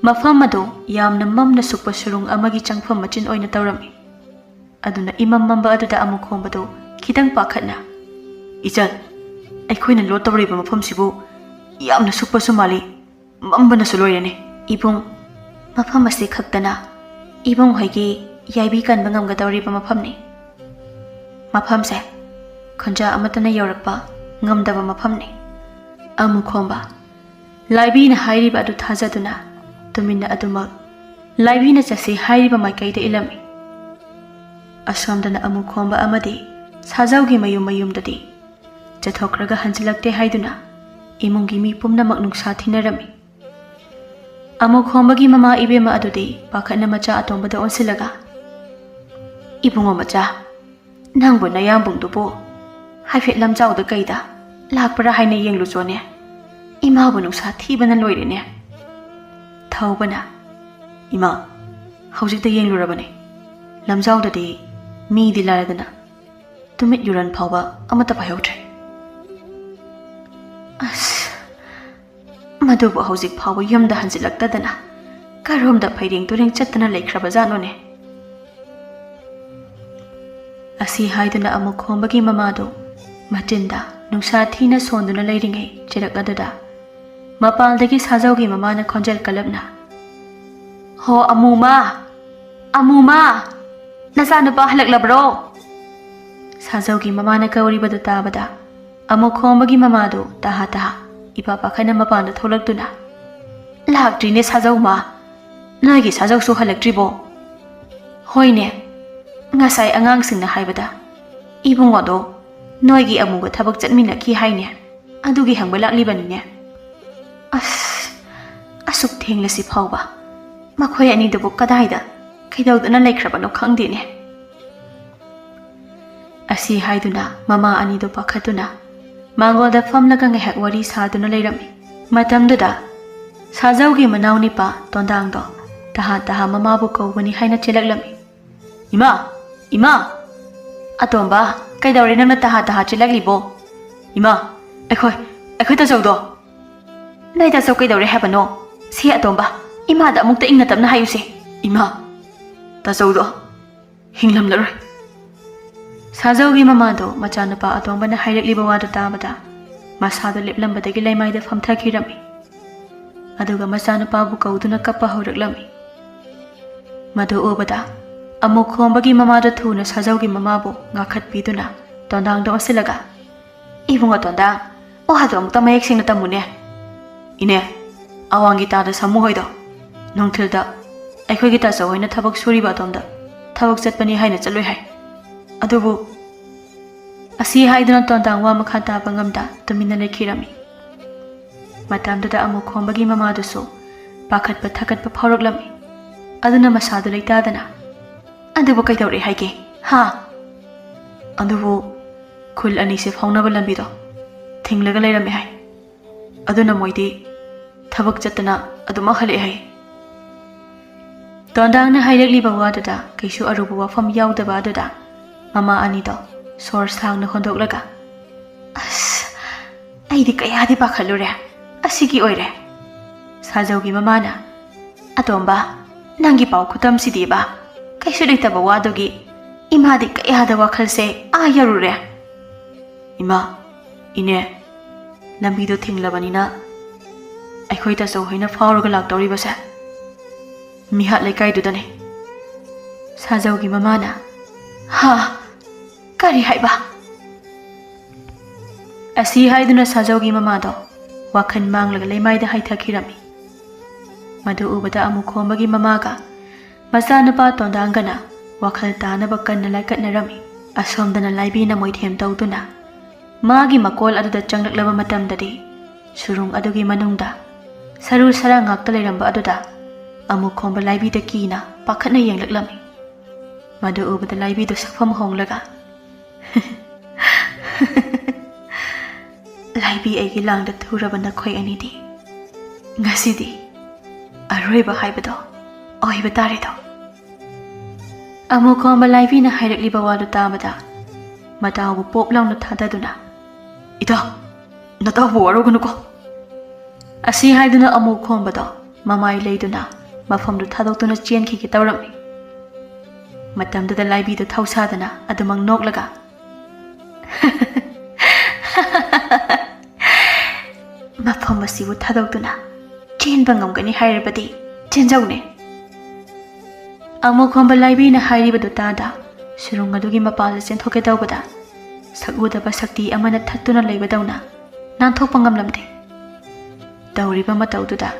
ꯃꯐꯝ ꯑꯗꯨ ꯌꯥꯝꯅ ꯃꯝꯅ ꯁꯨꯛꯄ ꯁꯨꯔꯨꯡ ꯑꯃꯒꯤ ꯆꯪꯐꯝ ꯃꯆꯤꯟ ꯑꯣꯏꯅ ꯇꯧꯔꯝꯃꯤ꯫ ꯑꯗꯨꯅ ꯏꯃꯝ ꯃꯝꯕ ꯑꯗꯨꯗ ꯑꯃꯨ ꯈꯣꯝꯕꯗꯨ ꯈꯤꯇꯪ ꯄꯥꯈꯠꯅ, "ꯏꯆꯟ, ꯑꯩꯈꯣꯏꯅ ꯂꯣꯠꯇꯧꯔꯤꯕ ꯃꯐꯝꯁꯤꯕꯨ ꯌꯥꯝꯅ ꯁꯨꯛꯄꯁꯨ ꯃꯥꯜꯂꯤ, ꯃꯝꯕꯅꯁꯨ ꯂꯣꯏꯔꯦꯅꯦ꯫" "ꯏꯕꯨꯡ, ꯃꯐꯝ ꯑꯁꯤ ꯈꯛꯇꯅ ꯏꯕꯨꯡ ꯍꯣꯏꯒꯤ ꯌꯥꯏꯕꯤ ꯀꯟꯕ ꯉꯝꯒꯗꯧꯔꯤꯕ ꯃꯐꯝꯅꯤ꯫ ꯃꯐꯝꯁꯦ ꯈꯨꯟꯖꯥ ꯑꯃꯠꯇꯅ ꯌꯧꯔꯛꯄ ꯉꯝꯗꯕ ꯃꯐꯝꯅꯤ꯫" ꯑꯃꯨ ꯈꯣꯝꯕ ꯂꯥꯏꯕꯤꯅ ꯍꯥꯏꯔꯤꯕ ꯑꯗꯨ ꯊꯥꯖꯗꯨꯅ ꯇꯨꯃꯤꯟꯅ ꯑꯗꯨꯃꯛ ꯂꯥꯏꯕꯤꯅ ꯆꯠꯁꯤ ꯍꯥꯏꯔꯤꯕ ꯃꯥꯏꯀꯩꯗ ꯏꯜꯂꯝꯃꯤ꯫ ꯑꯁꯣꯝꯗꯅ ꯑꯃꯨ ꯈꯣꯝꯕ ꯑꯃꯗꯤ ꯁꯥꯖꯥꯎꯒꯤ ꯃꯌꯨꯝ ꯃꯌꯨꯝꯗꯗꯤ ꯆꯠꯊꯣꯛꯈ꯭ꯔꯒ ꯍꯟꯖꯤꯜꯂꯛꯇꯦ ꯍꯥꯏꯗꯨꯅ ꯏꯃꯨꯡꯒꯤ ꯃꯤ ꯄꯨꯝꯅꯃꯛ ꯅꯨꯡꯁꯥ ꯊꯤꯅꯔꯝꯃꯤ꯫ ꯑꯃꯨ ꯈꯣꯝꯕꯒꯤ ꯃꯃꯥ ꯏꯕꯦꯝꯃ ꯑꯗꯨꯗꯤ ꯄꯥꯈꯠꯅ ꯃꯆꯥ ꯑꯇꯣꯝꯕꯗ ꯑꯣꯟꯁꯤꯜꯂꯒ, "ꯏꯕꯨꯡꯉꯣ ꯃꯆꯥ, ꯅꯪꯕꯨ ꯅꯌꯥꯝꯕꯨꯡꯗꯨꯕꯨ ꯍꯥꯏꯐꯦꯠ ꯂꯝꯖꯥꯎꯗ ꯀꯩꯗ ꯂꯥꯛꯄ꯭ꯔꯥ ꯍꯥꯏꯅ ꯌꯦꯡꯂꯨꯆꯣꯅꯦ꯫ ꯏꯃꯥꯕꯨ ꯅꯨꯡꯁꯥ ꯊꯤꯕꯅ ꯂꯣꯏꯔꯦꯅꯦ꯫" ꯐꯥꯎꯕꯅ, "ꯏꯃꯥ, ꯍꯧꯖꯤꯛꯇ ꯌꯦꯡꯂꯨꯔꯕꯅꯤ꯫ ꯂꯝꯖꯥꯎꯗꯗꯤ ꯃꯤꯗꯤ ꯂꯥꯏꯔꯗꯅ ꯇꯨꯃꯤꯠ ꯌꯨꯔꯟ ꯐꯥꯎꯕ ꯑꯃꯠꯇ ꯄꯥꯏꯍꯧꯗ꯭ꯔꯦ꯫ ꯑꯁ, ꯃꯗꯨꯕꯨ ꯍꯧꯖꯤꯛ ꯐꯥꯎꯕ ꯌꯨꯝꯗ ꯍꯟꯖꯤꯜꯂꯛꯇꯗꯅ ꯀꯔꯣꯝꯗ ꯐꯩꯔꯦꯡ ꯇꯨꯔꯦꯡ ꯆꯠꯇꯅ ꯂꯩꯈ꯭ꯔꯕꯖꯥꯠꯅꯣꯅꯦ?" ꯑꯁꯤ ꯍꯥꯏꯗꯨꯅ ꯑꯃꯨꯈꯣꯝꯕꯒꯤ ꯃꯃꯥꯗꯨ ꯃꯆꯤꯟꯗ ꯅꯨꯡꯁꯥ ꯊꯤꯅ ꯁꯣꯟꯗꯨꯅ ꯂꯩꯔꯤꯉꯩ ꯆꯩꯔꯛ ꯑꯗꯨꯗ ꯃꯄꯥꯟꯗꯒꯤ ꯁꯥꯖꯧꯒꯤ ꯃꯃꯥꯅ ꯈꯣꯟꯖꯦꯜ ꯀꯜꯂꯞꯅ, "ꯍꯣ ꯑꯃꯨꯃꯥ, ꯑꯃꯨꯃꯥ, ꯅꯆꯥꯅꯨꯄꯥ ꯍꯜꯂꯛꯂꯕ꯭ꯔꯣ?" ꯁꯥꯖꯧꯒꯤ ꯃꯃꯥꯅ ꯀꯧꯔꯤꯕꯗꯨ ꯇꯥꯕꯗ ꯑꯃꯨꯈꯣꯝꯕꯒꯤ ꯃꯃꯥꯗꯨ ꯇꯍꯥ ꯇꯍꯥ ꯏꯄꯥ ꯄꯥꯈꯠꯅ ꯃꯄꯥꯟꯗ ꯊꯣꯛꯂꯛꯇꯨꯅ, "ꯂꯥꯛꯇ꯭ꯔꯤꯅꯦ ꯁꯥꯖꯧꯃ, ꯅꯣꯏꯒꯤ ꯁꯥꯖꯧꯁꯨ ꯍꯜꯂꯛꯇ꯭ꯔꯤꯕꯣ?" "ꯍꯣꯏꯅꯦ, ꯉꯁꯥꯏ ꯑꯉꯥꯡꯁꯤꯡꯅ ꯍꯥꯏꯕꯗ ꯏꯕꯨꯡꯉꯣꯗꯣ ꯅꯣꯏꯒꯤ ꯑꯃꯨꯒ ꯊꯕꯛ ꯆꯠꯃꯤꯟꯅꯈꯤ ꯍꯥꯏꯅꯦ, ꯑꯗꯨꯒꯤ ꯍꯪꯕ ꯂꯥꯛꯂꯤꯕꯅꯤꯅꯦ꯫ ꯑꯁ, ꯑꯁꯨꯛ ꯊꯦꯡꯂꯁꯤ ꯐꯥꯎꯕ ꯃꯈꯣꯏ ꯑꯅꯤꯗꯨꯕꯨ ꯀꯗꯥꯏꯗ ꯀꯩꯗꯧꯗꯨꯅ ꯂꯩꯈ꯭ꯔꯕꯅꯣ ꯈꯪꯗꯦꯅꯦ꯫" ꯑꯁꯤ ꯍꯥꯏꯗꯨꯅ ꯃꯃꯥ ꯑꯅꯤꯗꯨ ꯄꯥꯈꯠꯇꯨꯅ ꯃꯥꯡꯒꯣꯜꯗ ꯐꯝꯂꯒ ꯉꯥꯏꯍꯥꯛ ꯋꯥꯔꯤ ꯁꯥꯗꯨꯅ ꯂꯩꯔꯝꯃꯤ꯫ ꯃꯇꯝꯗꯨꯗ ꯁꯥꯖꯧꯒꯤ ꯃꯅꯥꯎ ꯅꯤꯄꯥ ꯇꯣꯟꯗꯥꯡꯗꯣ ꯇꯍꯥ ꯇꯍꯥ ꯃꯃꯥꯕꯨ ꯀꯧꯕꯅꯤ ꯍꯥꯏꯅ ꯆꯦꯜꯂꯛꯂꯝꯃꯤ꯫ "ꯏꯃꯥ! ꯏꯃꯥ!" "ꯑꯇꯣꯝꯕ, ꯀꯩꯗꯧꯔꯦ ꯅꯪꯅ ꯇꯍꯥ ꯇꯍꯥ ꯆꯦꯜꯂꯛꯂꯤꯕꯣ?" "ꯏꯃꯥ, ꯑꯩꯈꯣꯏ, ꯑꯩꯈꯣꯏ ꯇꯥꯆꯧꯗꯣ!" "ꯅꯣꯏ ꯇꯥꯆꯧ ꯀꯩꯗꯧꯔꯦ ꯍꯥꯏꯕꯅꯣ? ꯁꯤ ꯑꯇꯣꯝꯕ, ꯏꯃꯥꯗ ꯑꯃꯨꯛꯇ ꯏꯪꯅ ꯇꯞꯅ ꯍꯥꯏꯌꯨꯁꯦ꯫" "ꯏꯃꯥ, ꯇꯥꯆꯧꯗꯣ ꯍꯤꯡꯂꯝꯂꯔꯣꯏ꯫" ꯁꯥꯖꯧꯒꯤ ꯃꯃꯥꯗꯣ ꯃꯆꯥꯅꯨꯄꯥ ꯑꯇꯣꯝꯕꯅ ꯍꯥꯏꯔꯛꯂꯤꯕ ꯋꯥꯗꯨ ꯇꯥꯕꯗ ꯃꯁꯥꯗꯣ ꯂꯦꯞꯂꯝꯕꯗꯒꯤ ꯂꯩꯃꯥꯏꯗ ꯐꯝꯊꯈꯤꯔꯝꯃꯤ꯫ ꯑꯗꯨꯒ ꯃꯆꯥꯅꯨꯄꯥꯕꯨ ꯀꯧꯗꯨꯅ ꯀꯞꯄ ꯍꯧꯔꯛꯂꯝꯃꯤ꯫ ꯃꯗꯨ ꯎꯕꯗ ꯑꯃꯨꯈꯣꯝꯕꯒꯤ ꯃꯃꯥꯗꯣ ꯊꯨꯅ ꯁꯥꯖꯧꯒꯤ ꯃꯃꯥꯕꯨ ꯉꯥꯛꯈꯠꯄꯤꯗꯨꯅ ꯇꯣꯟꯗꯥꯡꯗ ꯑꯣꯟꯁꯤꯜꯂꯒ, "ꯏꯕꯨꯡꯉꯣ ꯇꯣꯟꯗꯥꯡ, ꯋꯥꯗꯣ ꯑꯃꯨꯛꯇ ꯃꯌꯦꯛ ꯁꯦꯡꯅ ꯇꯝꯃꯨꯅꯦ꯫" "ꯏꯅꯦ, ꯑꯋꯥꯡꯒꯤ ꯇꯥꯗ ꯁꯥꯃꯨ ꯍꯣꯏꯗꯣ ꯅꯨꯡꯊꯤꯜꯗ ꯑꯩꯈꯣꯏꯒꯤ ꯇꯥꯆꯧ ꯍꯣꯏꯅ ꯊꯕꯛ ꯁꯨꯔꯤꯕ ꯑꯗꯣꯝꯗ ꯊꯕꯛ ꯆꯠꯄꯅꯤ ꯍꯥꯏꯅ ꯆꯠꯂꯨꯏ ꯍꯥꯏ꯫ ꯑꯗꯨꯕꯨ," ꯑꯁꯤ ꯍꯥꯏꯗꯨꯅ ꯇꯣꯟꯗꯥꯡ ꯋꯥ ꯃꯈꯥ ꯇꯥꯕ ꯉꯝꯗ ꯇꯨꯃꯤꯟꯅ ꯂꯩꯈꯤꯔꯝꯃꯤ꯫ ꯃꯇꯝꯗꯨꯗ ꯑꯃꯨꯈꯣꯝꯕꯒꯤ ꯃꯃꯥꯗꯨꯁꯨ ꯄꯥꯈꯠꯄ ꯊꯀꯠꯄ ꯐꯥꯎꯔꯛꯂꯝꯃꯤ꯫ ꯑꯗꯨꯅ ꯃꯁꯥꯗꯨ ꯂꯩꯇꯥꯗꯅ, "ꯑꯗꯨꯕꯨ ꯀꯩꯗꯧꯔꯦ ꯍꯥꯏꯒꯦ, ꯍꯥ?" "ꯑꯗꯨꯕꯨ ꯈꯨꯜ ꯑꯅꯤꯁꯦ ꯐꯥꯎꯅꯕ ꯂꯝꯕꯤꯗꯣ ꯊꯤꯡꯂꯒ ꯂꯩꯔꯝꯃꯦ ꯍꯥꯏ꯫ ꯑꯗꯨꯅ ꯃꯣꯏꯗꯤ ꯊꯕꯛ ꯆꯠꯇꯅ ꯑꯗꯨꯃꯛ ꯍꯜꯂꯛꯑꯦ ꯍꯥꯏ꯫ ꯇꯣꯟꯗꯥꯡꯅ ꯍꯥꯏꯔꯛꯂꯤꯕ ꯋꯥꯗꯨꯗ ꯀꯩꯁꯨ ꯑꯔꯨꯕ ꯋꯥꯐꯝ ꯌꯥꯎꯗꯕ ꯑꯗꯨꯗ ꯃꯃꯥ ꯑꯅꯤꯗꯣ ꯁꯣꯔ ꯁꯥꯡꯅ ꯍꯣꯟꯗꯣꯛꯂꯒ, "ꯑꯁ, ꯑꯩꯗꯤ ꯀꯌꯥꯗꯤ ꯄꯥꯈꯠꯂꯨꯔꯦ꯫ ꯑꯁꯤꯒꯤ ꯑꯣꯏꯔꯦ꯫" ꯁꯥꯖꯧꯒꯤ ꯃꯃꯥꯅ, "ꯑꯇꯣꯝꯕ, ꯅꯪꯒꯤ ꯄꯥꯎ ꯈꯨꯇꯝꯁꯤꯗꯤꯕ, ꯀꯩꯁꯨ ꯂꯩꯇꯕ ꯋꯥꯗꯨꯒꯤ ꯏꯃꯥꯗꯤ ꯀꯌꯥꯗ ꯋꯥꯈꯜꯁꯦ ꯑꯥ ꯌꯧꯔꯨꯔꯦ꯫" "ꯏꯃꯥ, ꯏꯅꯦ, ꯂꯝꯕꯤꯗꯣ ꯊꯤꯡꯂꯕꯅꯤꯅ ꯑꯩꯈꯣꯏ ꯇꯥꯆꯧ ꯍꯣꯏꯅ ꯐꯥꯎꯔꯒ ꯂꯥꯛꯇꯧꯔꯤꯕꯁꯦ ꯃꯤꯍꯥꯠ ꯂꯩꯀꯥꯏꯗꯨꯗꯅꯤ꯫" ꯁꯥꯖꯧꯒꯤ ꯃꯃꯥꯅ, "ꯍꯥ? ꯀꯔꯤ ꯍꯥꯏꯕ?" ꯑꯁꯤ ꯍꯥꯏꯗꯨꯅ ꯁꯥꯖꯧꯒꯤ ꯃꯃꯥꯗꯣ ꯋꯥꯈꯜ ꯃꯥꯡꯂꯒ ꯂꯩꯃꯥꯏꯗ ꯍꯥꯏꯊꯈꯤꯔꯝꯃꯤ꯫ ꯃꯗꯨ ꯎꯕꯗ ꯑꯃꯨꯈꯣꯝꯕꯒꯤ ꯃꯃꯥꯒ ꯃꯆꯥꯅꯨꯄꯥ ꯇꯣꯟꯗꯥꯡꯒꯅ ꯋꯥꯈꯜ ꯇꯥꯅꯕ ꯀꯟꯅ ꯂꯥꯏꯀꯠꯅꯔꯝꯃꯤ꯫ ꯑꯁꯣꯝꯗꯅ ꯂꯥꯏꯕꯤꯅ ꯃꯣꯏꯊꯦꯝ ꯇꯧꯗꯨꯅ ꯃꯥꯒꯤ ꯃꯀꯣꯜ ꯑꯗꯨꯗ ꯆꯪꯂꯛꯂꯕ ꯃꯇꯝꯗꯗꯤ, ꯁꯨꯔꯨꯡ ꯑꯗꯨꯒꯤ ꯃꯅꯨꯡꯗ ꯁꯔꯨ ꯁꯔꯥꯡ ꯉꯥꯛꯇ ꯂꯩꯔꯝꯕ ꯑꯗꯨꯗ ꯑꯃꯨꯈꯣꯝꯕ ꯂꯥꯏꯕꯤꯗ ꯀꯤꯅ ꯄꯥꯈꯠꯅ ꯌꯦꯡꯂꯛꯂꯝꯃꯤ꯫ ꯃꯗꯨ ꯎꯕꯗ ꯂꯥꯏꯕꯤꯗꯨ ꯁꯛꯐꯝ ꯍꯣꯡꯂꯒ, "ꯂꯥꯏꯕꯤ ꯑꯩꯒꯤ ꯂꯥꯡꯗ ꯊꯨꯔꯕ ꯅꯈꯣꯏ ꯑꯅꯤꯗꯤ ꯉꯁꯤꯗꯤ ꯑꯔꯣꯏꯕ ꯍꯥꯏꯕꯗꯣ ꯑꯣꯏꯕ ꯇꯥꯔꯦꯗꯣ꯫" ꯑꯃꯨꯈꯣꯝꯕ ꯂꯥꯏꯕꯤꯅ ꯍꯥꯏꯔꯛꯂꯤꯕ ꯋꯥꯗꯨ ꯇꯥꯕꯗ ꯃꯇꯥꯎꯕꯨ ꯄꯣꯞ ꯂꯥꯎꯅ ꯊꯥꯗꯗꯨꯅ, "ꯏꯇꯥꯎ, ꯅꯇꯥꯎꯕꯨ ꯋꯥꯔꯧꯒꯅꯨꯀꯣ꯫" ꯑꯁꯤ ꯍꯥꯏꯗꯨꯅ ꯑꯃꯨꯈꯣꯝꯕꯗꯣ ꯃꯃꯥꯏ ꯂꯩꯗꯨꯅ ꯃꯐꯝꯗꯨ ꯊꯥꯗꯣꯛꯇꯨꯅ ꯆꯦꯟꯈꯤꯒꯦ ꯇꯧꯔꯝꯃꯤ꯫ ꯃꯇꯝꯗꯨꯗ ꯂꯥꯏꯕꯤꯗꯨ ꯊꯧꯁꯥꯗꯅ ꯑꯗꯨꯃꯛ ꯅꯣꯛꯂꯒ, "ꯃꯐꯝ ꯑꯁꯤꯕꯨ ꯊꯥꯗꯣꯛꯇꯨꯅ ꯆꯦꯟꯕ ꯉꯝꯒꯅꯤ ꯍꯥꯏꯔꯕꯗꯤ ꯆꯦꯟꯖꯧꯅꯦ꯫" ꯑꯃꯨꯈꯣꯝꯕ ꯂꯥꯏꯕꯤꯅ ꯍꯥꯏꯔꯤꯕꯗꯨ ꯇꯥꯗ ꯁꯨꯔꯨꯡ ꯑꯗꯨꯒꯤ ꯃꯄꯥꯟꯗ ꯆꯦꯟꯊꯣꯛꯀꯦ ꯇꯧꯕꯗ ꯁꯛꯎꯗꯕ ꯁꯛꯇꯤ ꯑꯃꯅ ꯊꯠꯇꯨꯅ ꯂꯩꯕꯗꯧꯅ ꯅꯥꯟꯊꯣꯛꯄ ꯉꯝꯂꯝꯗꯦ꯫ ꯇꯧꯔꯤꯕ ꯃꯇꯧꯗꯨꯗ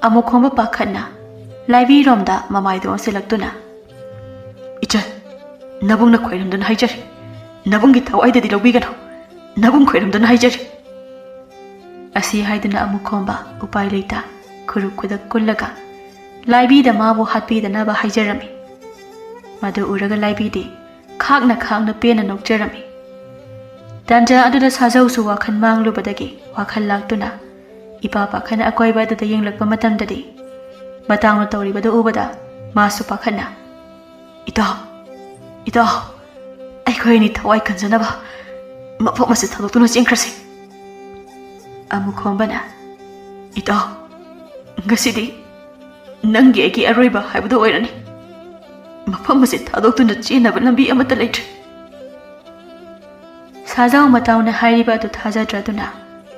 ꯑꯃꯨꯈꯣꯝꯕ ꯄꯥꯈꯠꯅ ꯂꯥꯏꯕꯤꯔꯣꯝꯗ ꯃꯃꯥꯏꯗꯨ ꯑꯣꯟꯁꯤꯜꯂꯛꯇꯨꯅ, "ꯏꯆꯟ, ꯅꯕꯨꯡꯅ ꯈꯣꯏꯔꯝꯗꯨꯅ ꯍꯥꯏꯖꯔꯤ, ꯅꯕꯨꯡꯒꯤ ꯊꯋꯥꯏꯗꯗꯤ ꯂꯧꯕꯤꯒꯅꯨ, ꯅꯕꯨꯡ ꯈꯣꯏꯔꯝꯗꯨꯅ ꯍꯥꯏꯖꯔꯤ꯫" ꯑꯁꯤ ꯍꯥꯏꯗꯨꯅ ꯑꯃꯨꯈꯣꯝꯕ ꯎꯄꯥꯏ ꯂꯩꯇ ꯈꯨꯔꯨ ꯈꯨꯗꯛ ꯀꯨꯜꯂꯒ ꯂꯥꯏꯕꯤꯗ ꯃꯥꯕꯨ ꯍꯥꯠꯄꯤꯗꯅꯕ ꯍꯥꯏꯖꯔꯝꯃꯤ꯫ ꯃꯗꯨ ꯎꯔꯒ ꯂꯥꯏꯕꯤꯗꯤ ꯈꯥꯛꯅ ꯈꯥꯛꯅ ꯄꯦꯟꯅ ꯅꯣꯛꯆꯔꯝꯃꯤ꯫ ꯇꯥꯟꯖꯥ ꯑꯗꯨꯗ ꯁꯥꯖꯧꯁꯨ ꯋꯥꯈꯜ ꯃꯥꯡꯂꯨꯕꯗꯒꯤ ꯋꯥꯈꯜ ꯂꯥꯛꯇꯨꯅ ꯏꯄꯥ ꯄꯥꯈꯠꯅ ꯑꯀꯣꯏꯕ ꯑꯗꯨꯗ ꯌꯦꯡꯂꯛꯄ ꯃꯇꯝꯗꯗꯤ ꯃꯇꯥꯎꯅ ꯇꯧꯔꯤꯕꯗꯨ ꯎꯕꯗ ꯃꯥꯁꯨ ꯄꯥꯈꯠꯅ, "ꯏꯇꯥꯎ, ꯏꯇꯥꯎ, ꯑꯩꯈꯣꯏ ꯑꯅꯤ ꯊꯋꯥꯏ ꯀꯟꯖꯅꯕ ꯃꯐꯝ ꯑꯁꯤ ꯊꯥꯗꯣꯛꯇꯨꯅ ꯆꯦꯟꯈ꯭ꯔꯁꯤ"꯫ ꯑꯃꯨꯈꯣꯝꯕꯅ, "ꯏꯇꯥꯎ, ꯉꯁꯤꯗꯤ ꯅꯪꯒꯤ ꯑꯩꯒꯤ ꯑꯔꯣꯏꯕ ꯍꯥꯏꯕꯗꯨ ꯑꯣꯏꯔꯅꯤ꯫ ꯃꯐꯝ ꯑꯁꯤ ꯊꯥꯗꯣꯛꯇꯨꯅ ꯆꯦꯟꯅꯕ ꯂꯝꯕꯤ ꯑꯃꯠꯇ ꯂꯩꯇ꯭ꯔꯦ"꯫ ꯁꯥꯖꯥꯎ ꯃꯇꯥꯎꯅ ꯍꯥꯏꯔꯤꯕ ꯑꯗꯨ ꯊꯥꯖꯗ꯭ꯔꯗꯨꯅ